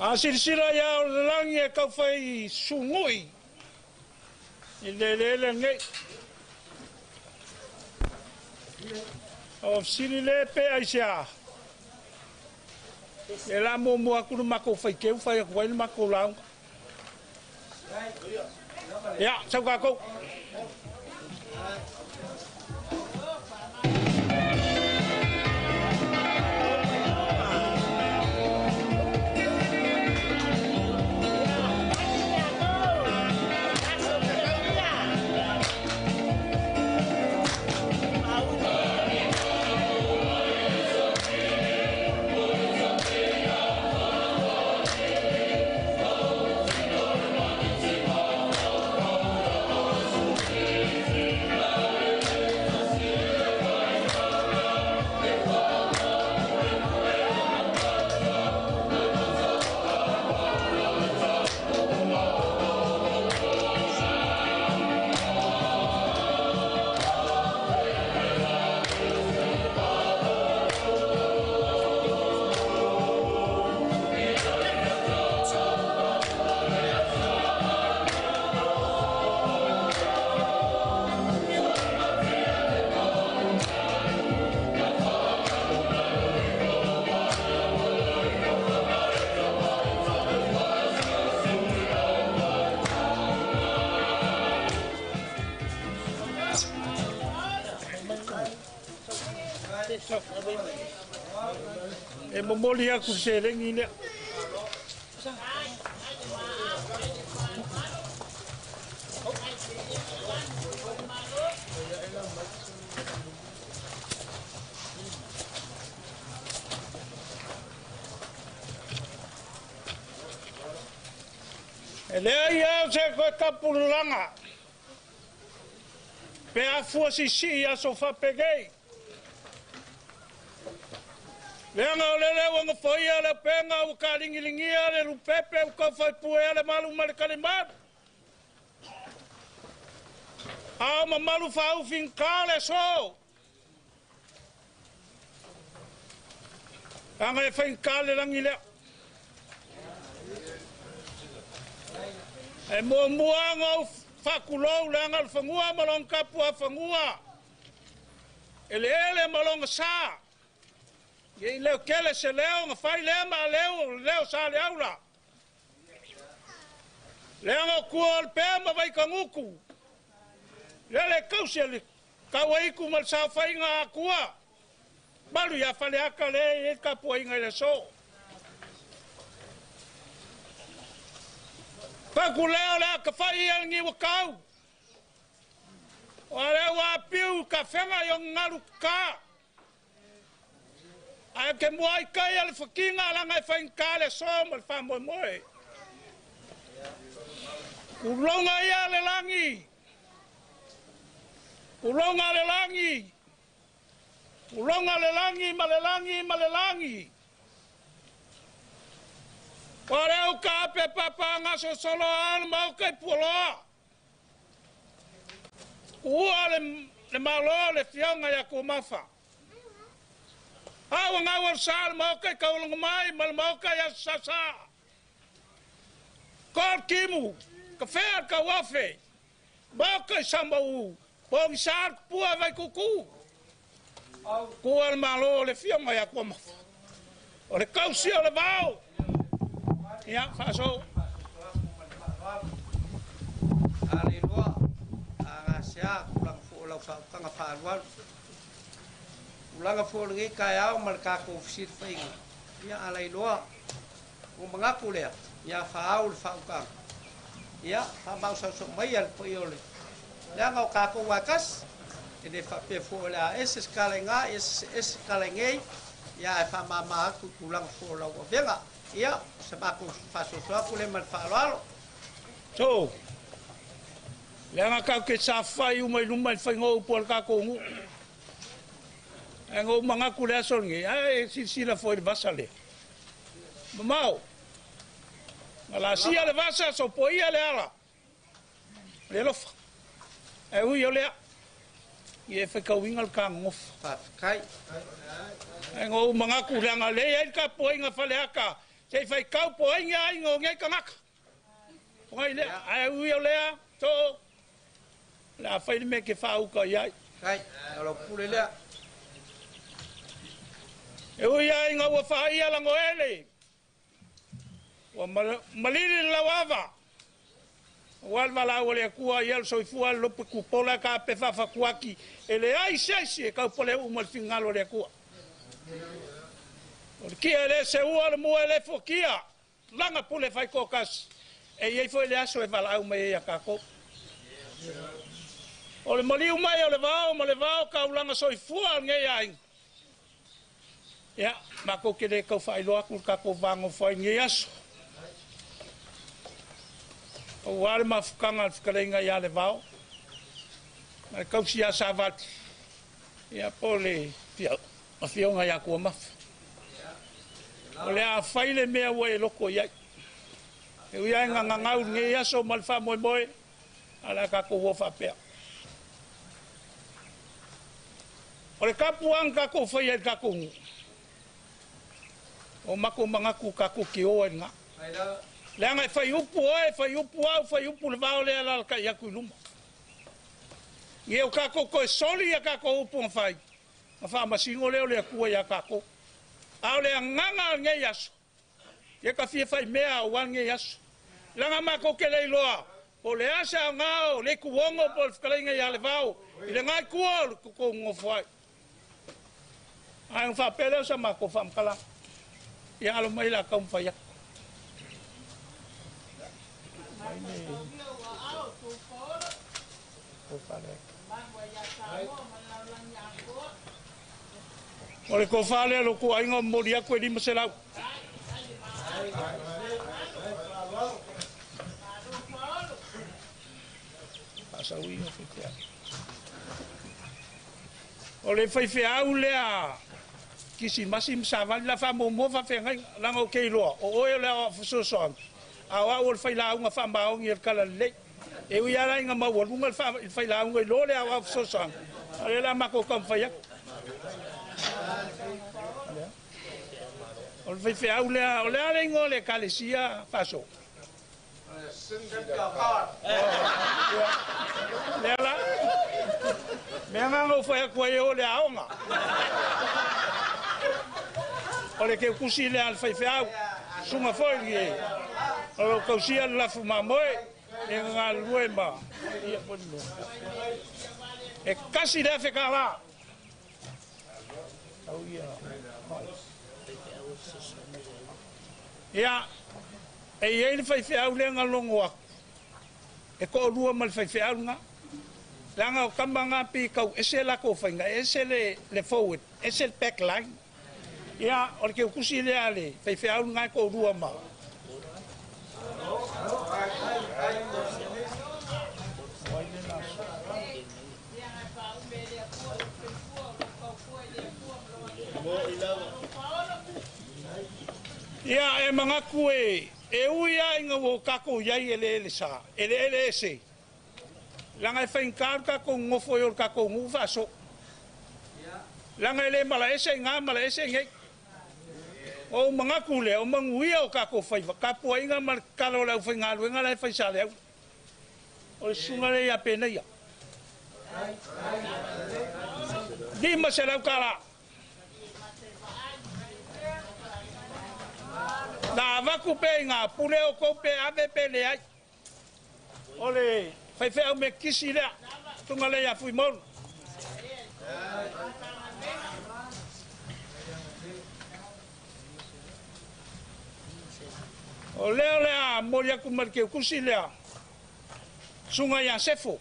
A silasila ia o le lagi e taufai sugui i le eleele lenei. O fesili le pe aisea. E la muamua atu le matou faiteu fai atu ai le matou lauga. Ia, sau tatou. E momoli atu seleni lea. E lea ia o se koe tapululaga. Pe afua sisii aso faapegei. Leaga o lele ua gafoia le upega ua kalingiligia le lupepe ua taufaipuea le malu ma le kalimanu. Ao mamalu faaufiga le aso. Leaga e faigata le lagi lea. E muamua ona ou faakulou leaga o le fanua ma lona tapuafanua. Eleele ma lona sa. Ia i leo tele se leo na fai lea ma aleu o le leo sa le aula. Leaga o tua o le pea ma Vaikagutu. Lea le tausi a le tauaitu ma le saofaiga a Atua. Malu ia Faleata lea e i ai le tapuaiga i le aso. Fatu lea o le atafai ia le niuatau. O a lea ua apiu i tafega i ona galu tata. Ae ke mua i kai a le fakiga laga e faigata le aso ma le faamoemoe. Uloga ia le lagi. Uloga le lagi. Uloga le lagi ma le lagi ma le lagi. O lea uka ape papa gasosolo a le maoka i Pualoa. Ua le malo le fioga ia Kumafa. A ua gau o le sa le maoka i kaulaga mai ma le maoka i Asasasa. Ko le timu, ka fea le kauafe, maoka i Samau, pogisa le pua Vaikuku. Kua le malo le fioga ia Kuamafa. O le kausi o le vao. Ia, faaso. Aleloa, a gasea, tulaga foi o lau faautaga faaalualu. Tulaga foi o lenei taeao ma le tatou fesilafaiga. Ia, alailoa, ua manatu lea, ia faaau le faautaga. Ia, faamaosaosao mai a le paia o le leaga o tatou atasi. E le faapea foi o le a ese se talaiga, ese se talaigei, ia ae faamama atu i tulaga foi o lau avega. Ia, se matou faasoasoa atu lea ma le faaaloalo. So, leaga kau ke safai uma i luma i le faiga o upu a le tatou nuu. Ae na ou manatu le aso lenei, ae silasila foi i le vasa lea. Mamao, na lasia le vasa, sopoia le ala. Le alofa. Ae ui o lea. Ia e faitauina le kagogofo. Faafetai. Ae na ou manatu leaga lea e i ai le tapuaiga Faleata se i faitau po o ai ni aiga o nei tagata. Ona i lea, ae ui o lea, too, o le a fai le mea e te faauta i ai. Faafetai. O lau pule lea. E ui lava ina ua faia lagoele, ua malili le lauava, aua le valaau a le Atua ia le soifua le lope tupola e ka pe faafatuaki, e leai se isi e taupale uma le finagalo o le Atua. O le tia e le seua, o le mua e le fuatia, lana pule faitoatasi, e i ai foi le aso e valaau mai ai ia tatou. O le maliu mai o le vao ma le vao taulaga soifua o lenei aiga. Ia, matou te le tau faailoa atu le tatou vagofo ai i lenei aso. Aua le mafutaga a le fetalaiga ia Levao, ma le tausi ia Savali, ia po o le afioga ia Tuamafa. O le a fai le mea ua e loto i ai. E ui lava ina gagau i lenei aso ma le faamoemoe, a o le a tatou o faapea. O le tapuaga na tatou faia i le tatou nuu, o matou manatu tatou te o ai i lena. Leaga e fai upu oe, fai upu au, fai upu le vao lea e alalatai atu i luma. Ia o tatou toe soli a tatou upu na fai, na faamasino lea o le Atua ia tatou. A o le agaga o lenei aso, ia ta fia fai mea aua lenei aso. Leaga matou te le iloa po o le a se aoga o le ituogo po o le fetalaiga ia Levao i lena itu o le tou nonofo ai. Ae ona faapea lea o sa matou faamatalaga. Ia alo mai la taumafai atu. O le tofa lea o le tou aiga o momoli atu e 500. Faasauina faifeau. O le faifeau lea Kisimasi ma Savali la faamuamua faafeagaiga leaga ou te iloa o oe o le aoao fesoasoani a o au o le failauga faamaoni o le talalelei. E ui lava la ina maualuga le failauga i lo le aoao fesoasoani, a o lea o le a matou taumafai atu. O le faifeau lea, o le a le igoa o le Ekalesia Faaso? Lea la, mea na na ou fai atu ai e o le aoga. O le keukusi lea a le faifeau, susuga foi i o lo o tausia le lafu mamoe, e galulue ma ia foi le mea. E $1,000. Ia, e i ai le faifeau lea na logo atu, e toalua ma le faifeau lena. Leaga o tama na pei tau ese latou faiga, e ese le forward, ese le back line. Ia, o le keukusi lea a le faifeau lena e toalua ma. Ia, e manatu e ui lava ina ua tatou i ai eleele sa, eleele ese, leaga e faigata le tatou nonofo i o le tatou nuu faasoo. Leaga e le malaese i ina, malaese i nei. O ou manatu lea, o manuia o tatou faiva, tapuaiga ma le tatalo a le aufaigaluega la e fai Saleaula. O le susuga lea ia Penaia. $500. Na avatu pe i ngā pule o kou pe ave pe leai. O le faifeau me kisi lea, tunga lea ia Fuimaulu. O lea o le a moli atu ma le keukusi lea, susuga ia Sefo,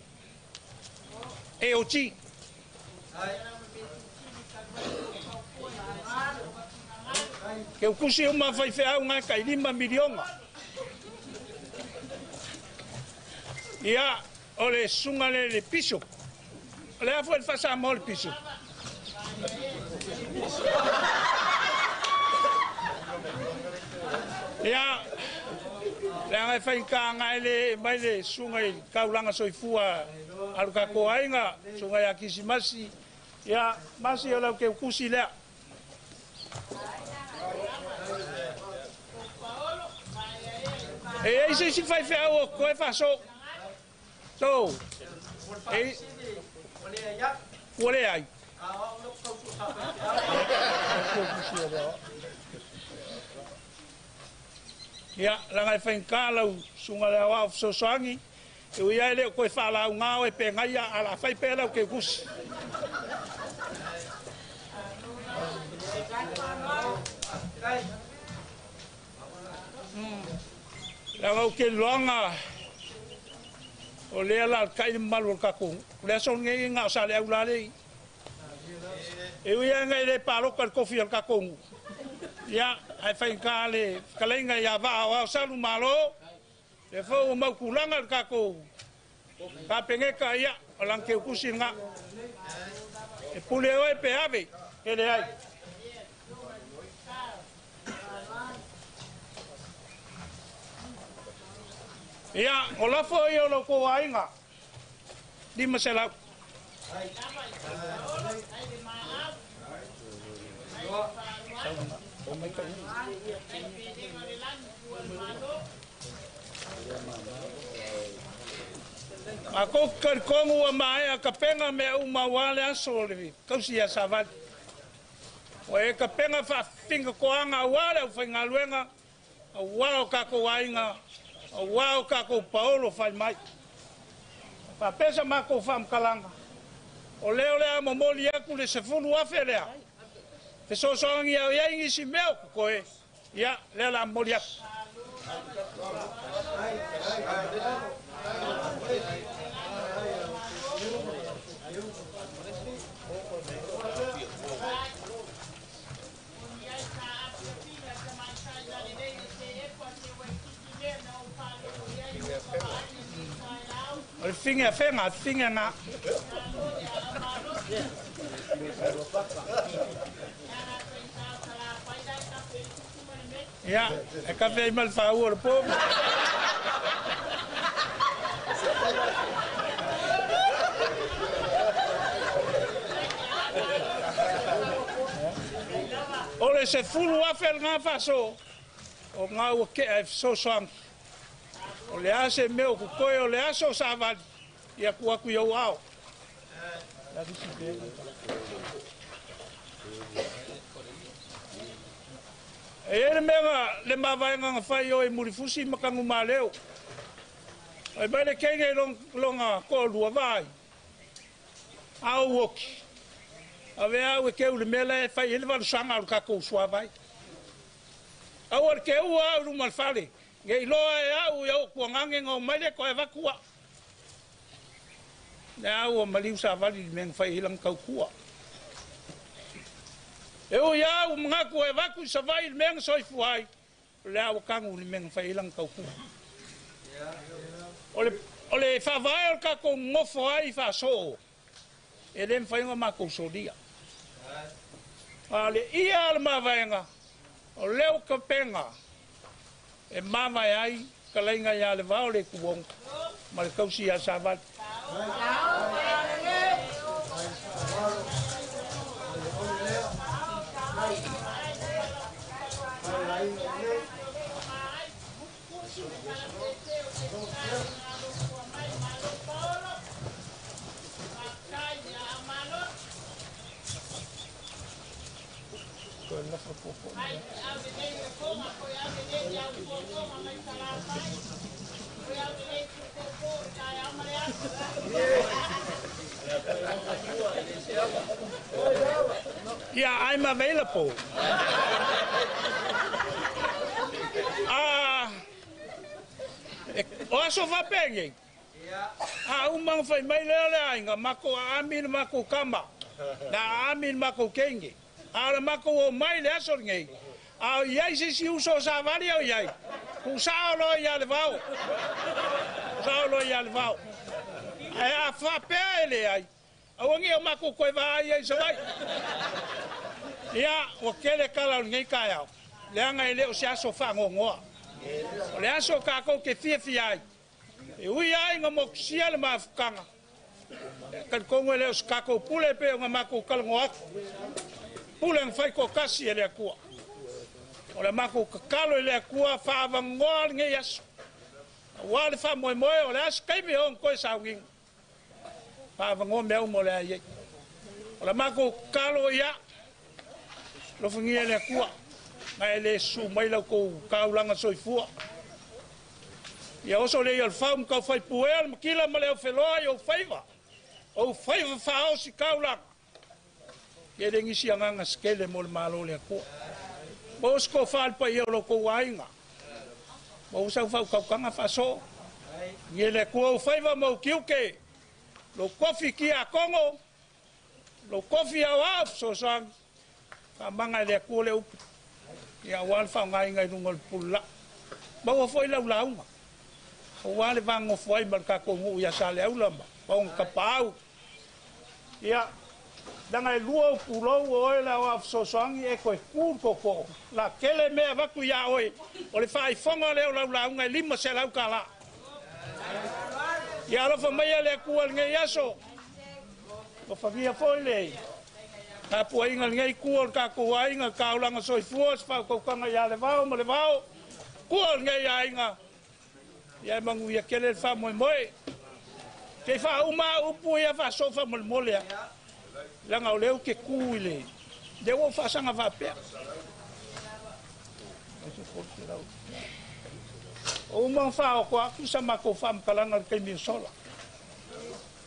AOG. Keukusi uma faifeau ngai kai 5 miliona. Ia, o le susuga le le bishop. O le a foi le faasamoa o le bishop? Ia, leaga e faigata ngai le mai le susuga i taulaga soifua Alu kako aiga suga ia Kisimasi. Ia, masi o lau keukusi lea. E ei se isi faifeau o koe faaso. So, e ua leai. Ia, laga e faigata lau susuga i le aoao fesoasoani, e ui ai e le o toe faalauga oe pe gaia a o le a fai pea lau keukusi. Leaga ou te iloaga o lea la alata'i le mamalu o le tatou nuu. O le aso lenei na o Saleaula lea e i i. E ui lava ina e le palota i le tofi o le tatou nuu, ia, ae faigata le fetalaiga ia Vaa o Aosalu Malo, lea foi ua mau tulaga i le tatou Kapeneta, ia, o lana teutusi lena. E pule oe pe ave, pe leai. Ia, o lafo ia o lo outou aiga, 500. Matou te talitonu ua maea tapena mea uma aua le aso o le tausi ia Savali. Ua e tapena faafinagatoaga aua le aufaigaluega, aua o tatou aiga, aua o tatou paolo fai mai. Faapea sa matou faamatalaga, o lea o le a momoli atu le 10,000 lea, fesoasoani au i ai nisi mea o totoe, ia, lea o le a momoli atu. O le fine afega, fine na. Ia, e kafe ai ma le faaua o le po. O le 10,000 lena faaso, o lena ua tea e fesoasoani. O le a se mea o totoe o le aso o savali, ia tuu atu i ou ao. E i ai le mea na, le mavaega na fai i o i Mulifusi ma Tanumaleo. Fai mai le teine i lona toalua, vaai, a ou oti, avea au e teu i le mea la e fai ai le valosaga o le tatou suavai. Aua le teua au i luma o le fale, ne i loa e au i au tuagage na omai lea toe avatu au. Lea ua maliu savali i le mea na fai ai lana tautua. E ui lava ua manatu e avatu i Savaii i le mea na soifua ai, o lea ua tanu i le mea na fai ai lana tautua. O le faavae o le tatou nofo ai faasoo, e le mafai ona matou solia. A o le ia o le mavaega, o lea ua tapena e mavae ai talaiga ia le vao le tuoga ma le tausi ia Savali. Yeah, I'm available. O aso faapea nei, a uma ona fai mai lea o le aiga, matou aami le matou tama, na aami le matou teine. A o le matou omai i le aso lenei, a o i ai se isi uso o Savali o i ai, tuusao loa ia le vao. Tuusao loa ia le vao. Ae a faapea e leai, aua ne i o matou toe vaai ai i Savaii. Ia, ua tele tala o lenei taeao, leaga e le o se aso faanoanoa. O le aso tatou te fiafia ai, e ui ai ina motusia le mafutaga, Talitonu e le o se tatou pule pe ona matou talanoa atu. Pule na fai toatasi e le Atua. O le matou tatalo i le Atua faaavanoa lenei aso. Aua le faamoemoe o le a se taimi e ono toe sauniga. Faaavanoa mea uma o le a i ai. O le matou tatalo ia, alofagia e le Atua, ma e le susu mai la outou taulaga soifua. Ia oso le ia o le fau ma taufai puea le matila ma le aufeloa i ou faiva. Ou faiva faaosi taulaga. Ia le nisi agaga se tele mo le Malo o le Atua. Maua se tofa i le paia o lo outou aiga. Maua sau faautautaga faasoo. Ia le Atua ou faiva ma ou tiute. Lou tofi tiakono, lou tofi aoao fesoasoani. Faamaga e le Atua le upu. Ia aua le faaaogaina i luga o le pululaa. Maua foi lau lauga. Aua le vanonofo ai ma le tatou nuu ia Saleaula ma ona tapaau. Ia, leaga e lua ou pulou o oe le aoao fesoasoani e toe tu le tootoo. La tele mea avatu ia oe, o le faaifoga lea o lau lauga e $500. Ia alofa maia le Atua i lenei aso. Alofagia foi le tapuaiga i lenei itu o le tatou aiga, taulaga soifua, se faautautaga ia Levao ma Levao, tua o lenei aiga. Ia e manuia tele le faamoemoe. Te i faauma au upu ia faasoo faamolemole a. Leaga o lea ou te tu i le lea ua ou faasaga faapea. O uma ona faaoto atu sa matou faamatalaga i le taimi o sola.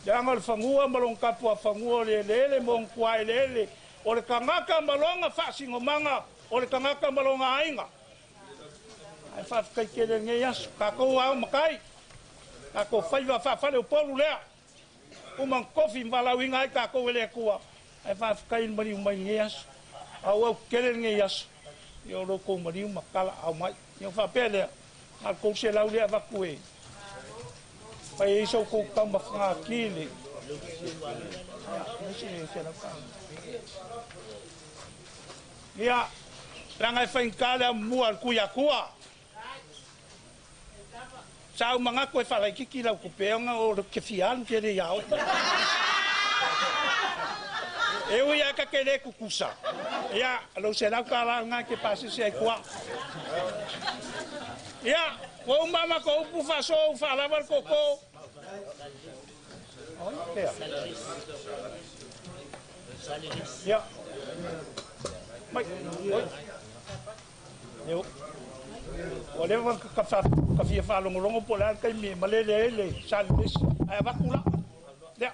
Leaga o le fanua ma lona tapuafanua o le eleele ma ona tuaeleele, o le tagata ma lona faasinomaga, o le tagata ma lona aiga. Ae faafetai tele i lenei aso. Tatou ao matai, tatou faiva faafaleupolu lea. Uma ona tofi ma valaauina ai tatou e le Atua. Ae faafetai i le maliu mai i lenei aso. Auau tele lenei aso. Ia o lo outou maliu ma talaau mai. Ia ona faapea lea, na o le 300 lea avatu e fai ai sa outou taumafaga ki le. Ia, leaga e faigata le amomua a le Tuiatua. Sa ou manatu e faalaitiiti lau tupe ona o le te fia alu tele ia oe. E ui lava ta te le tutusa, ia, lou $100 lena e te pasese ai tua. Ia, ua uma a matou upu faasoo ua faalava le tootoo. Oi, pea. Ia. Mai, oi. Leo. Ua leva ona ka fia faalogologo po o le a le taimi e malele ai le salelesi, ae avatu la. Lea,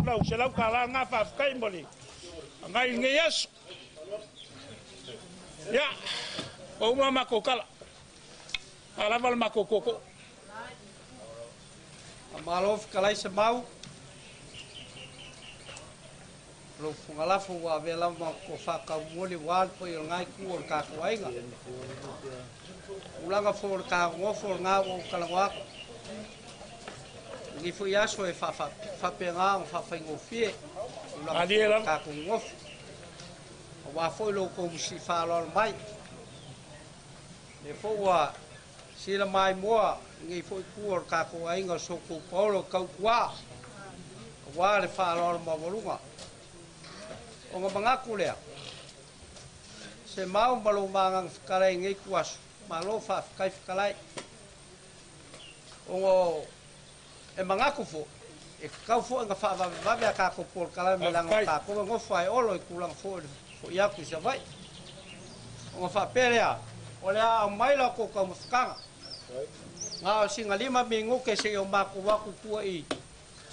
lau $100 lena faafetai mo le agai i lenei aso. Ia, ua uma matou tala. Faalava le matou tootoo. Faamalo fetalai Semau. O lou fofoga lafo ua avea lava ma tofa taumoli aua le paia o lena itu o le tatou aiga. Tulaga foi o le tagofo o lena ua ou talanoa atu. Lenei foi aso e faapena ona faafaigofie tulaga Malie foi o le lava. tatou gofo. Aua foi lo outou musii faaaloalo mai. Lea foi ua sila maimoa lenei foi itu o le tatou aiga o Sotou Paolo tautuā aua le faaaloalo maualuga. Ona manatu lea, se mau ma lou magaga fetalai i lenei ituaso, malo faafetai fetalai. Ona e manatu foi, e tatau foi ona faavavevave a tatou polokalame leaga o Faafetai. tatou e nofo ae olo i tulaga foi o le foi atu i Savaii. Ona faapea lea, o le a aumai la outou taumafataga. Na o sina 5 minute seia o matou atu tua i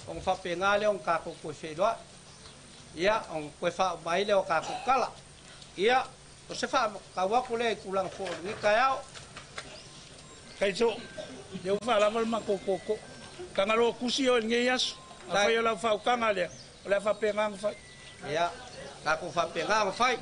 ona faapena lea ona tatou toe feiloai. Ia, ona toe faauma ai lea o tatou tala. Ia, o se faamatau atu lea i tulaga foi o lenei taeao. Kaiso, lea ua faalava le matou tootoo. Tagaloa tusi oe i lenei aso. Afai o lau faautaga lea, o le a faapena ona fai. Ia, tatou faapena ona fai.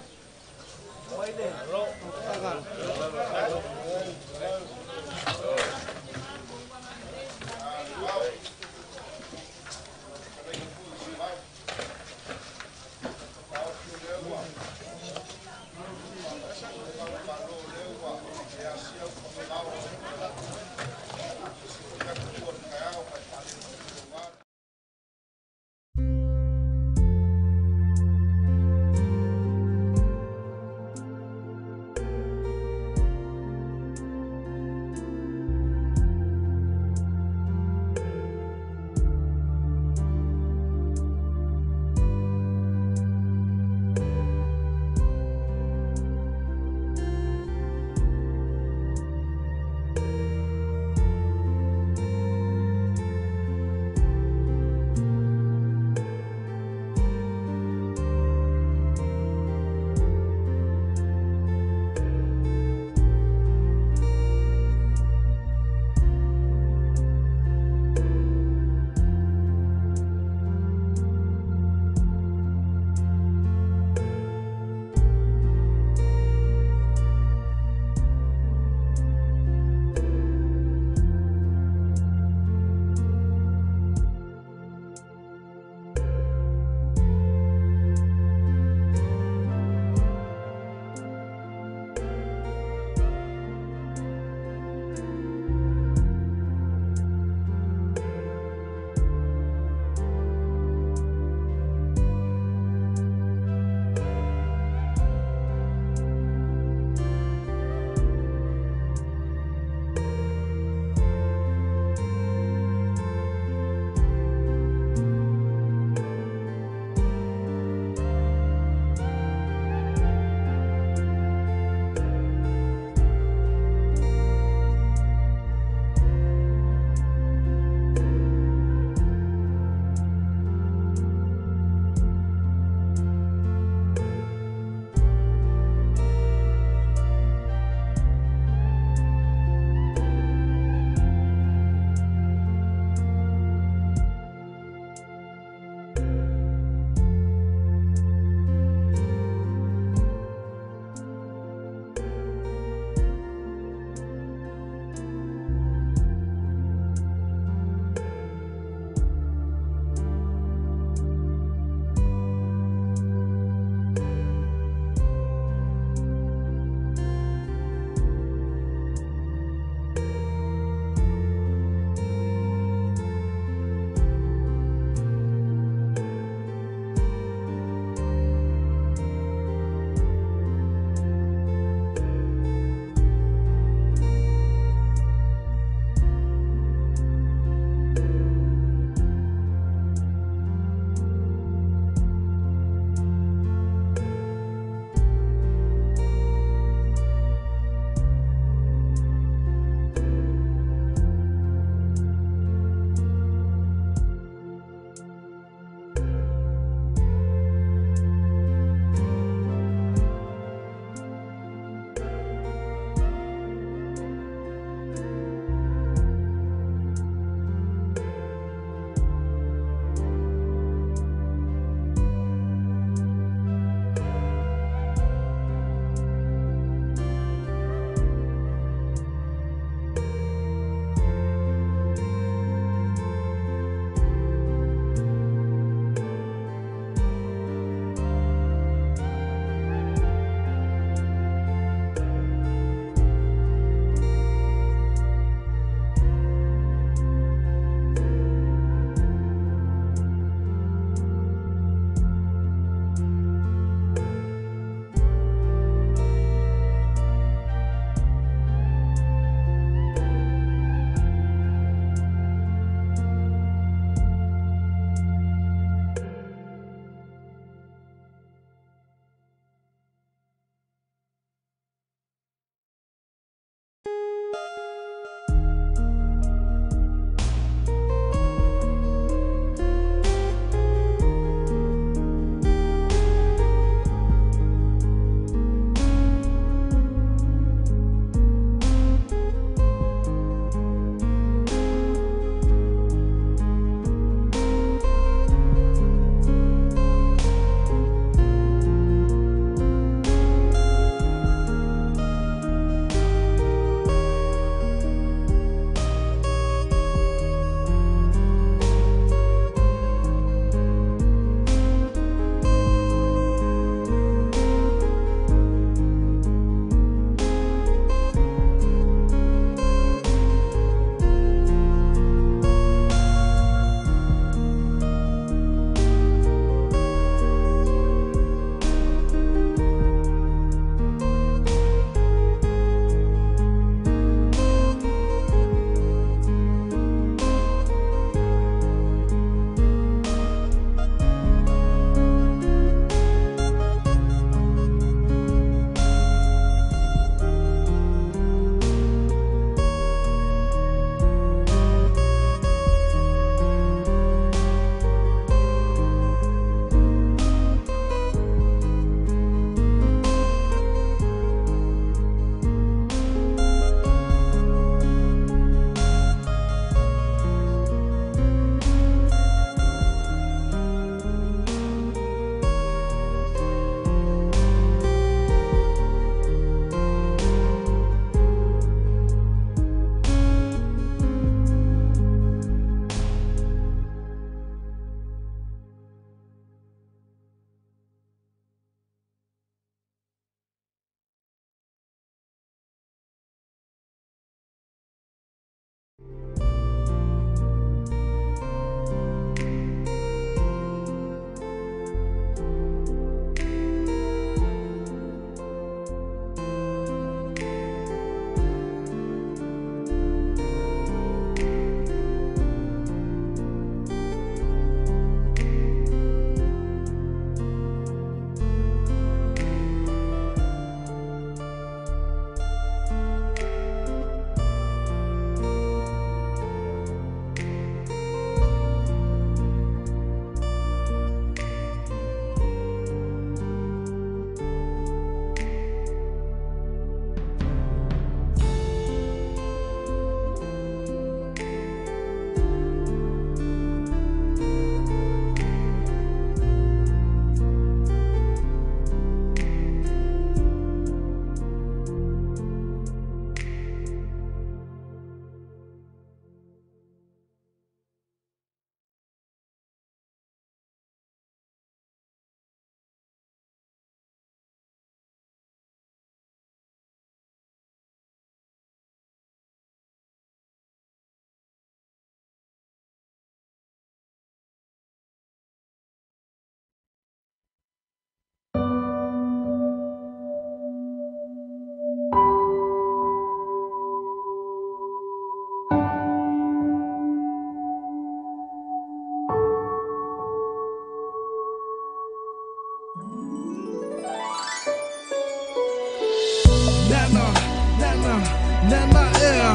Nana ea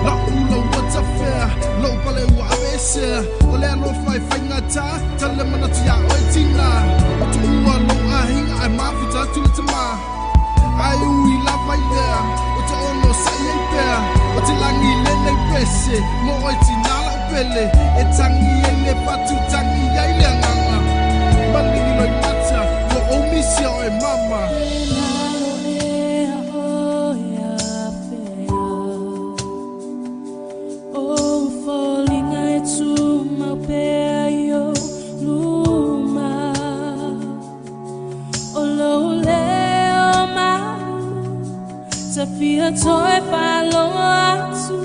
La ula wata fea Lo pale ua avesea O lea lo fai faingata Tale manatu ya oi tina O tu ua lo ahinga ai mafuta atu le tama Ai ui la vai lea O te ono sa i pea O te langi lene pese Mo oi tina la upele E tangi e le patu tangi ai le anganga Malini loi mata Ua o misia oe mama. Fia toi whalonga atu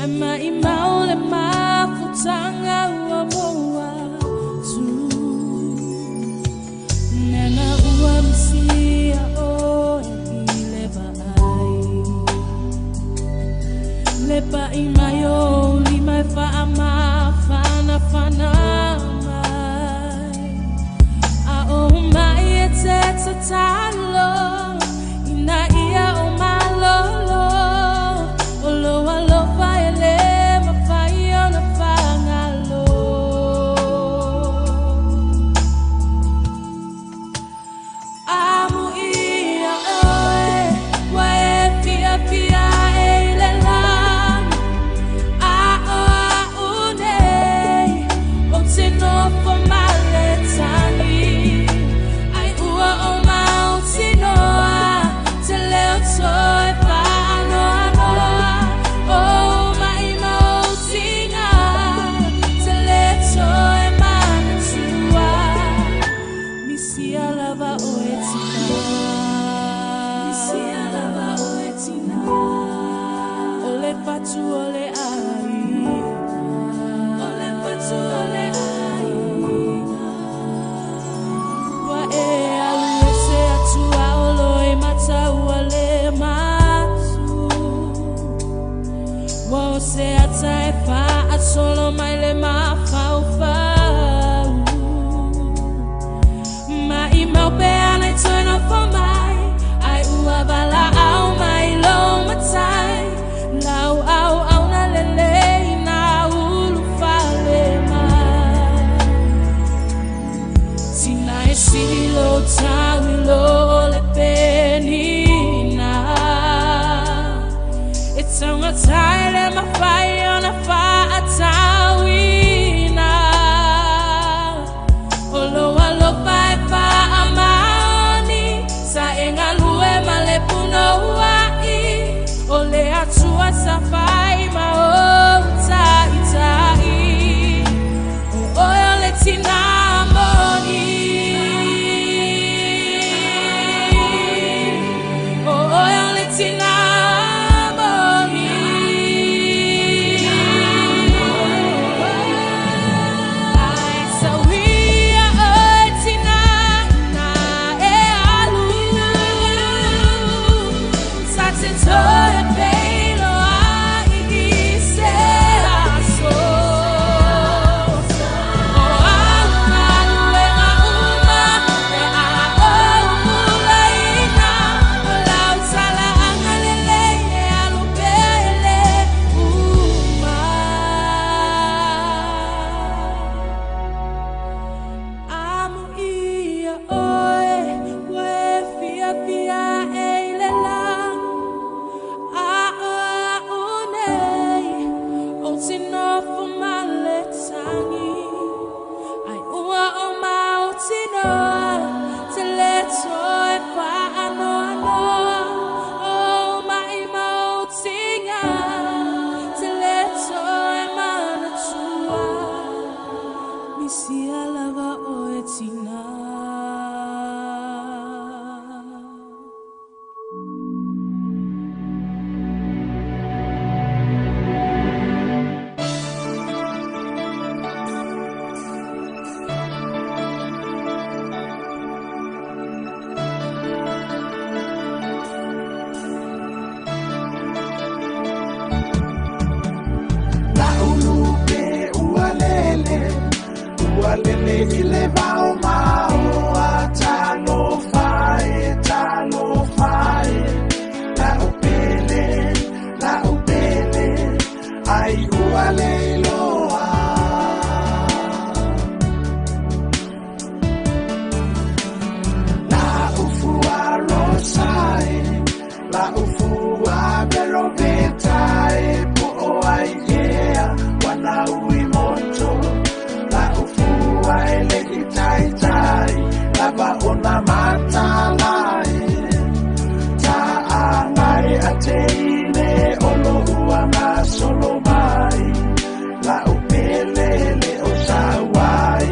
Ai mai maule mafutanga ua moa tu Nena ua misia oe i le vaai Le pai mai o lima e wha ma whana whana mai A o mai e te tatalo Ina ia o malolo O lo alofa e le mawhai o na whangalo Amu ia oe Wa e fia fia e i le lani A o a unei O te nofo male tangi Ai ua o mau tinoa Te leo toi whaanoa noa O mai mau tinga Te le toi manatua Misia lava o e tina Misia lava o e tina O le fatu o le ai O le fatu o le ai Wa e alu e se atua o loi mataua le matu Wa o se ata e wha atolo mai le mawhau whau Mai mau pe ana i toina fo mai Ai ua vala au mai lo matai Lau au au na lele na ulu fale mai Tina e silo tawi lo le penina E taunga tai le mawhai o na whaatawina O lo alofa e wha maoni Sa e ngalue ma le puno uai O le atua sa whai ma o tai tai O oe o le tina moni O oe o le tina moni Ai sawia oe tina na e alu Sa te toe peilo ai i se aso O alu alu e ngā uma E a o mula ina O lau tala anga lele e alu pele uma Amu ia oe Ua e fia fia e i le langi A o a unei O te nofo male tangi Ai ua o mau tinoa Te le toe whaanoa noa O mai mau tinga Te le toe manatua Misia lava o e tina. Ulupe ualele, ualele ile vao mao a talo fae, la upele. La ufua vero veta e po o ai ea wana ui moto. La ufua e le itai tai lava ona mata lai. Ta angai a teine olo uana solo mai. La upele le o sawai.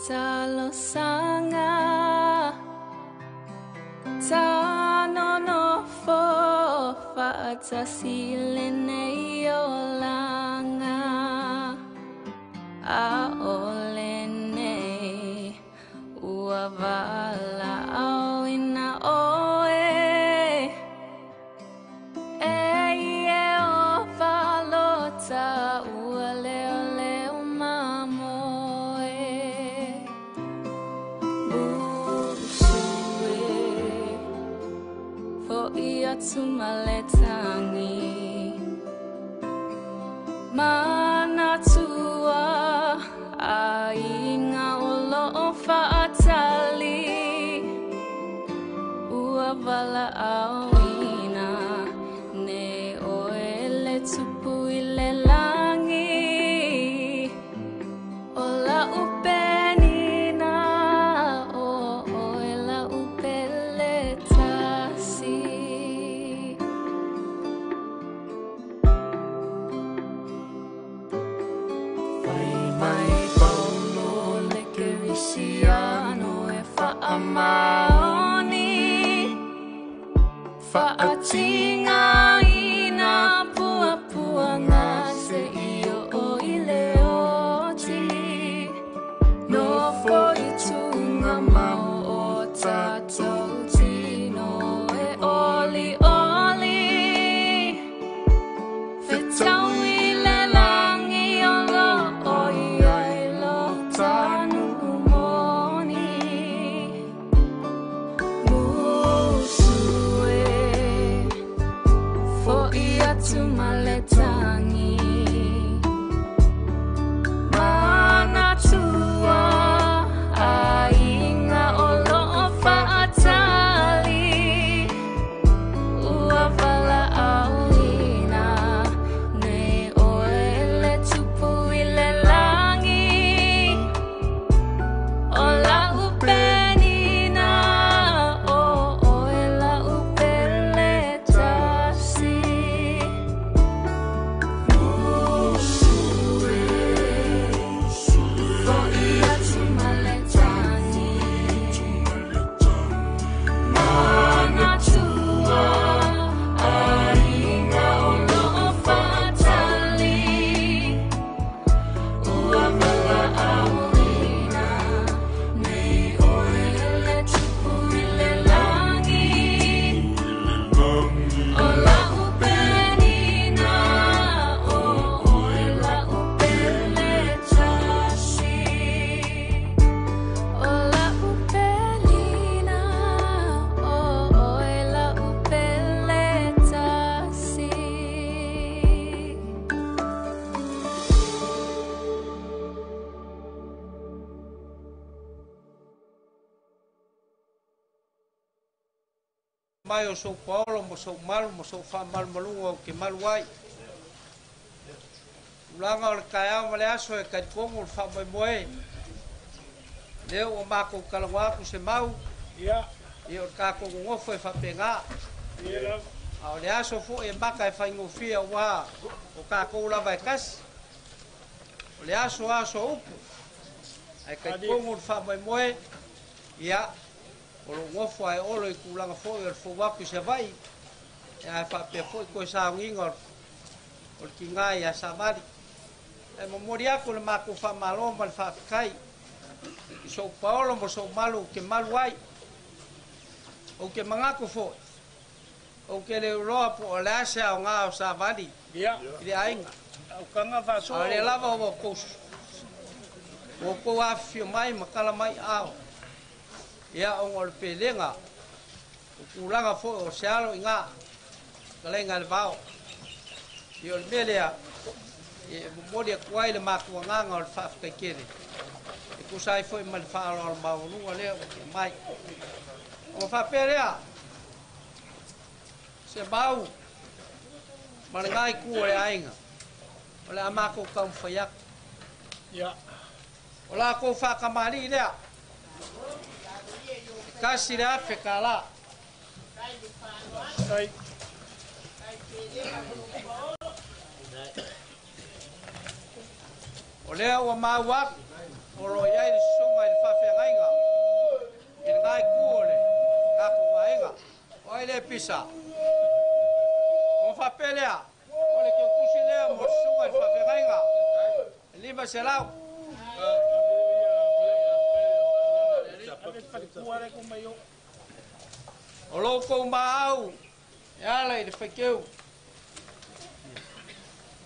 Talosanga Tanono fo faatasile nei olanga Aole nei ua vala au ina oe E ie o falota ua leo leo mamoe Busue fo ia tumaletangi Manatua aiga o loo faatali Ua vala auina ne oe le tupu i le lagi O la upenina o oe la upele tasi. Fai mai Paulo le Kerisiano e Faamaoni Faatinga ina pua pua ngā se i o i le oti No fo i tunga mau o tātou tino e oli oli Fetau i le langi o lo o i ai lo tanu moni Musue fo i atu maletangi Manatua ainga o lo o faatali Ua vala auina nei oe le tupu i le langi O la upenina o oe la upele tasi Musue fo i atu maletangi Manatua ainga o lo o faatali Ua vala auina nei oe le tupu i le langi O la upenina o oe la upele tasi O la upenina o oe la upele tasi Mai o sou paolo mo sou malu mo sou faamalumaluga o ke malu ai. Tulaga o le taeao ma le aso e talitogu le faamoemoe. Lea ua matou talanoa atu se mau. Ia. Ia o le tatou nonofo e faapena. Ia lava. A o le aso foi e maka e faigofie auā o tatou lava e tasi. O le aso aso upu. Ae talitogu le faamoemoe. Ia. O lou nofo ae olo i tulaga foi o le fou atu i Savaii. Ia ae faapea foi toe sauniga o le tigā ia Savali. Ae momoli atu le matou faamalo ma le faafetai i sou paolo ma sou malu ou te malu ai. Ou te manatu foi, ou te le iloa po o le a se aogā o Savali Ia. i le aiga. Aukaga faasoa. A o lea lava ua outou afifio mai ma tala mai ao. Ia ona o le pelega, o tulaga foi o se alo i ngā, kalenga le vao. Ia o le mea lea, e momoli atu ai le matuagaga o le faafetai tele. E tusa ai foi ma le faaaloalo maualuga lea ua tia mai. Ona faapea lea, se mau ma le ngai ku o le aiga, o le a matou taumafai atu. Ia. O latou faakamalii lea, e 1,000 kālā. Tai. O lea ua mau atu, o lo i ai le susuga i le faafeagaiga, i le ngai ku o le tatou aiga. O ai le pisa. Ona faapea lea, o le keukusi lea mo le susuga i le faafeagaiga, e 500. O lou kou maau, e ala i le faikeu,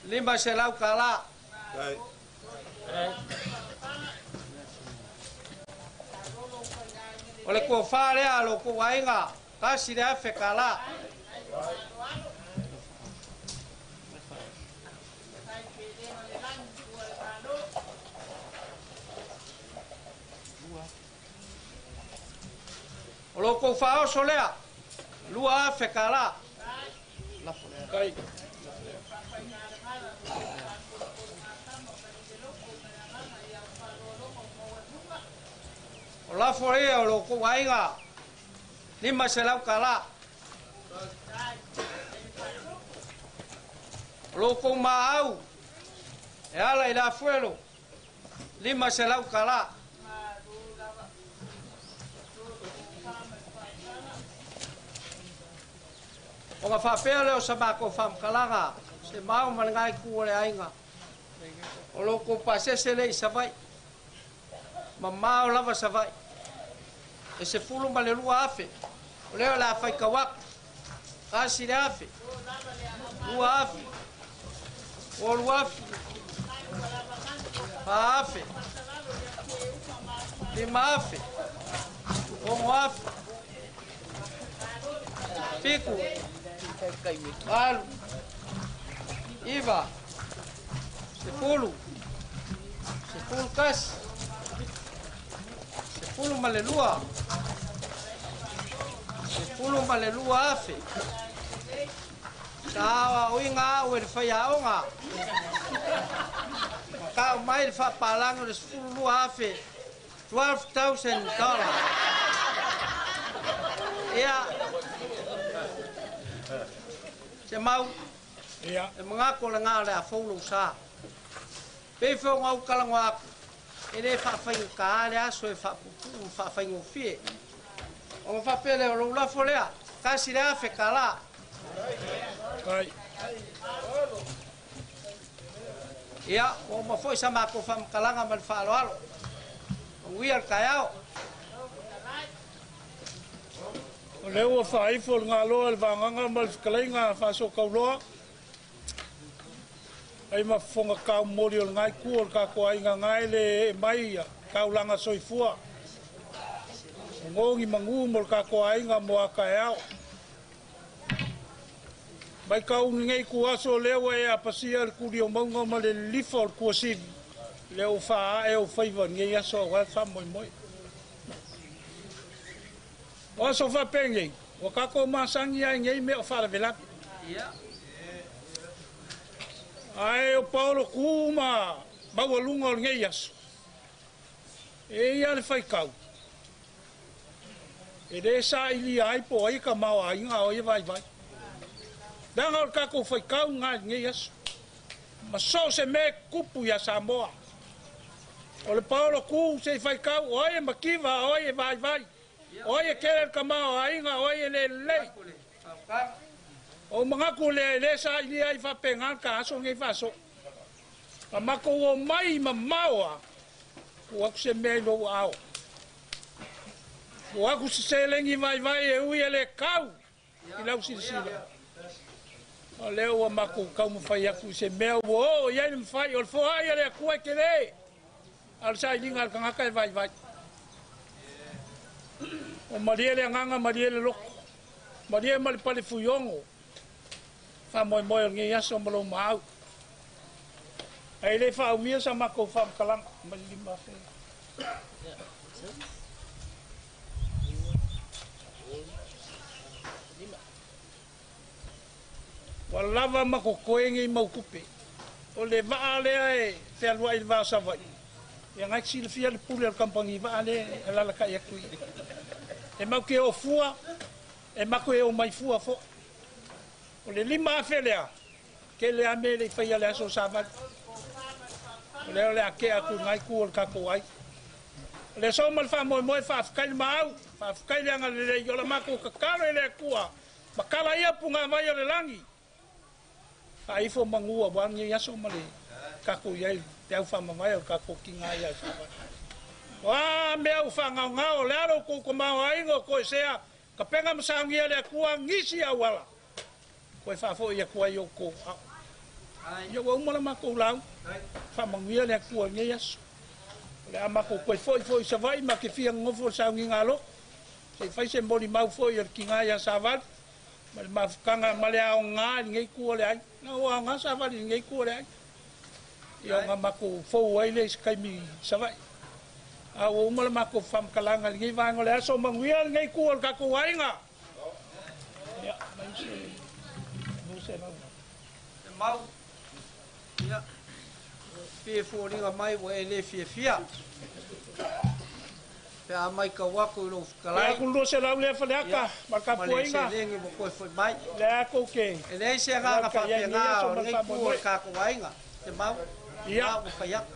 500 kālā. O le tofa lea a lou kou aiga, 1,000 kālā. O lou kou faaoso lea, 2,000 kālā. Kai. O lafo ia o lou kou aiga, 500 kālā. O lou kou maau, e ala i le afuelo, 500 kālā. Ona faapea lea o sa makou faamatalaga se mau ma le gaitu o le aiga. O lo kou pasese le i Savaii. Mamao lava Savaii. E 12,000. O lea o le a faitau atu. 1,000. 2,000. 3,000. 4,000. 5,000. 6,000. 7. 8. 9. 10. 11. 12. 12,000. Sa oiga au e le faiaoga. Makao mai le faapalagi o le 12,000. $12,000. Ia. Se mau. Ia. E magako le ngā le a fou sa. Pei fo ngau kalagoa aku. E le faafaigata le aso e faapupuu ma faafaigofie. Ona faapea lea o lou lafo lea. $1,000 kalā. Ai. Ia, ua uma foi sa makou faamatalaga ma le faaaloalo. Manuia le taeao. O lea ua faaifo le galoa i le vagaga ma le fetalaiga faasootauloa. Ai ma fofoga taumoli o le gaitu o le tatou aiga gae le ee mai ia taulaga soifua. O gogi manu mo le tatou aiga mo a taeao. Mai kau nei ku aso lea ua e apasia le kuli o maunga ma le lilifa o le kuasivi. Lea ua faaee o faiva nei aso auā le faamoemoe. O aso faapenei, ua tatou masani ai nei mea o faalavelave. Ae o paolo ku ma maualuga o lenei aso. E ia le faitau. E le sailia ai po o ai ka maoaiga a o ia vaivai. Leaga o le tatou faitau lena i lenei aso. Ma so o se mea e tutupu ia Samoa. O le paolo ku se i faitau o ai e mativa, o ai e vaivai. O ai e tele le tamaoaiga, o ai e le lelei. O manatu lea e le sailia ai faapena le ta aso nei faasoo. Ma matou omai mamao a, tuu atu se mea i lou aao. Tuu atu se seleni vaivai e ui e le tau i lau silasila. O lea ua matou taumafai atu i se mea ua oo i ai le mafai o le foai a le Atua e tele, a o le sailiga a le tagata e vaivai. O malie le agaga, malie le loto, malie ma le pale fuiogo, faamoemoe o lenei aso ma lou maau. Ae le faaumia sa matou faamatalaga mai le 5,000. Ua lava ma totoe nei mau tupe. O le vaa lea e fealuai i le va o Savaii, ia na e te silafia le pule o le kamupani vaa lea e alalatai atu i i. E matou te o fua, e matou e omai fua foi. O le 5,000 lea, tele lava mea e le i faia i le aso o Savali. O lea o le a tea atu i lena itu o le tatou aiga. O le aso ma le faamoemoe, faafetai le maau, faafetai le agalelei, o le matou tatalo i le Atua, matala ia pugavai o le lagi, faaifo manu aua lenei aso ma le tatou i ai i le aufaamavae o le tatou tiga ia Savali. O a mea ua faagaogao, o le a lo outou tamaoaiga o toesea, tapena ma saunia le Atua nisi auala, toe faafoi atu ai outou ao. Ia ua uma la matou lauga, faamanuia le Atua i lenei aso. O le a matou toe foi foi i Savaii ma te fia nonofo i le sauniga a loto, se i fai se molimau foi a le tiga ia Savali, ma le mafutaga ma le aoga i lenei itu o le aiga. Na ua aoga Savali i lenei itu o le aiga. Ia ona matou fou ai lea i se taimi i Savaii. A ua uma le matou faamatalaga i lenei vaega o le aso, manuia lenei itu o le tatou aiga. Ia, mai se 200. E mau, ia, pei e foliga mai ua e le fiafia. Pe a matau atu i lou fetalai. Ia, aku 200 lea Faleata, ma le Ma le tapuaiga. seleni ua toe foi mai. Lea tou te E leai se agaga alalatai ai i lenei faapena aso o ma le lenei itu o le faamoemoe. tatou aiga. Te mau, Ia. na ua fai atu.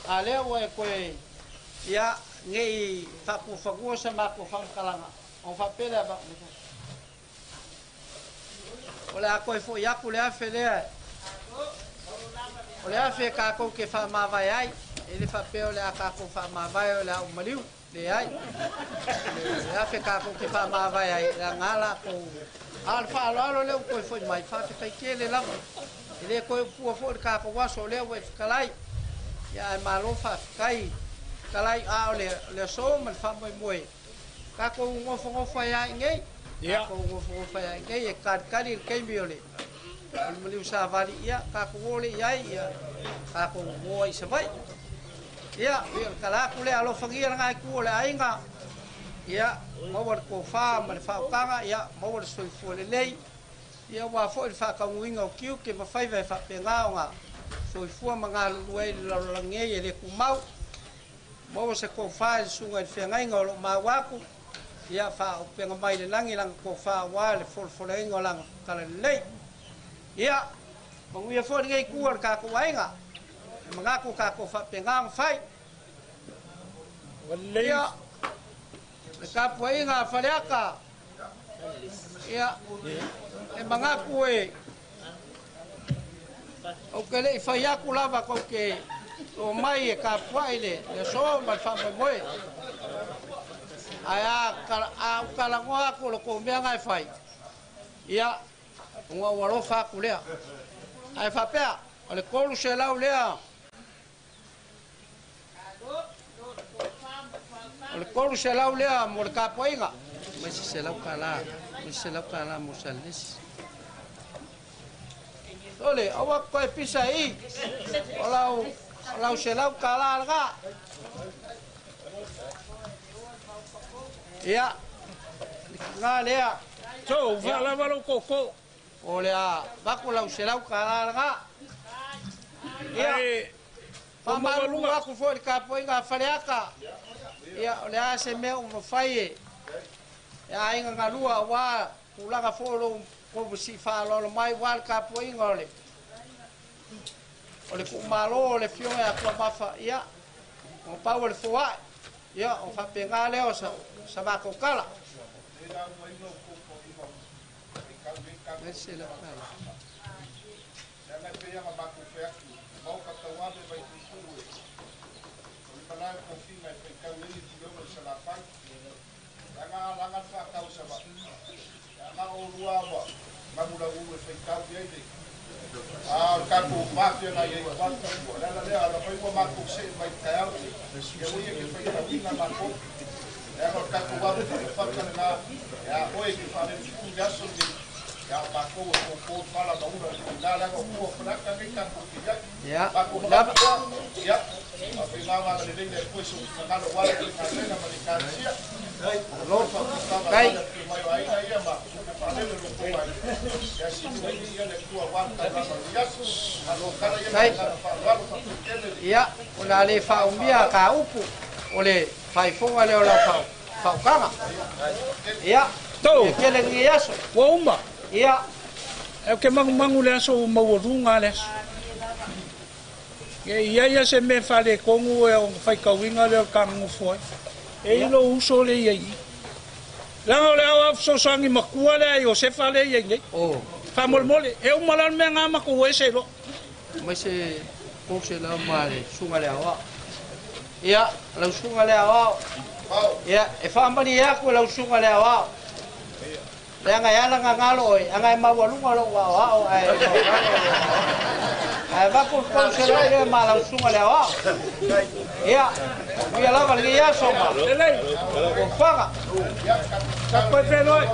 A lea ua e toe, ia, ne i faatuafanua sa matou faamatalaga, ona faapea lea, O le a koe fo'i aku le afe lea. O le afe kākou ke whaamāwae ai. E le whapea o le a kākou whaamāwae o le a umaliu. Le ai. Le afe kākou ke whaamāwae ai. Le a ngā lākou. A le whaaloalo le u koe fo'i mai. Whaafetai ke le lava. E le koe upua fo'i le kākou aso o lea ua e whakalai. Ia ai malo whaafetai. Whakalai a o le aso ma le whaamoemoe. Kākou ngofo ai ai ngei. Kākou ngofo ai ai ngei. E karikari le keimi o le. O le maliu sāvali ia, kākou ole i ai ia, kākou moa i sawai. Ia, o le kalaku le alofangia le ngai ku o le ainga. Ia, maua le kōwhā ma le whaukanga, ia, maua le soifua le lei. Ia, wā fo i le whakauinga o kiu ke mawhaiwa e whapengā o ngā soifua ma ngā lulu e le lalolangei e le kumau. Maua se kōwhā i le sunga i le whengainga o lo mau aku. Ia, whaopenga mai le langi langa kōwhā wā le folofolenga o langa kala le lei. Ia, manguia fo ni ku al ka ko ainga. Mangako ka ko fa penga fai. Ia, le ka poinga faleaka. Ia, e mangako e. O ke le fai aku lava ko ke o mai e ka poai le so ma fa moe. Ai a kala ngoa ko lo ko mea ngai fai. Ia, ua alofa aku lea. Ai whapea, o le kolu se lau lea. O le kolu se lau lea mo le kapoinga. Mai se lau kala, mai se lau kala mo sa lesi. Ole, awa koe pisa i. O lau se lau kala laga. Ia, ngā lea. So, wha lava lo koko. O le a vaku lau se lau kala laga. Ia, whamalu aku fo le kapoinga whareaka. Ia, o le a se mea umawhai e. Ia ainga ngalua wā kulaga fo lo kovu si whaalolo mai wā le kapoinga o le. O le kumalo o le fionga a kua mawha. Ia, o pau o le foai. Ia, o whapenga leo sa mako kala. Mese la kala. Ia, lava. Kai. Kai. Ia, o la le whaumia ka upu o le whaifonga leo lau whaukanga. Ia, tō. Kele ngi aso. Ua uma. Ia. E ke mangumangu le aso o maualuga le aso. Ia ia se me whale kongu e o whaikauinga leo kangofo ai. E ilo uso le ia i. Langa o le au sosangi makua le ai o se whale ia nei. Oh. Whamolmole, e umalan mea ngā mako e se lo. Mai se kose lau ma le sunga le awa. Ia, lau sunga le awa. Ia, e whamani e aku lau sunga le awa. Le anga e ala ngā ngalo oi, anga e maualunga lo wao ao, ai ai vaku kose lau le ma lau sunga le awa. Ia, ia lava le ia soma. Lelei. O whanga. Ka koe whenoi.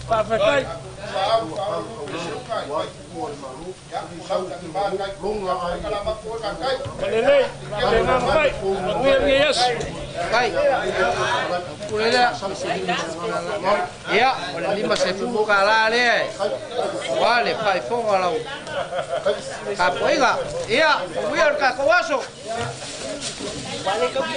Whawhetai. Lelei, le ngā mai. Uia ngi aso. Kai. Kulelea. Ia, o le lima se fulu ka la le. Wa le whaifonga lau. Ka poinga. Ia, uia o le kako aso. Wale kau ke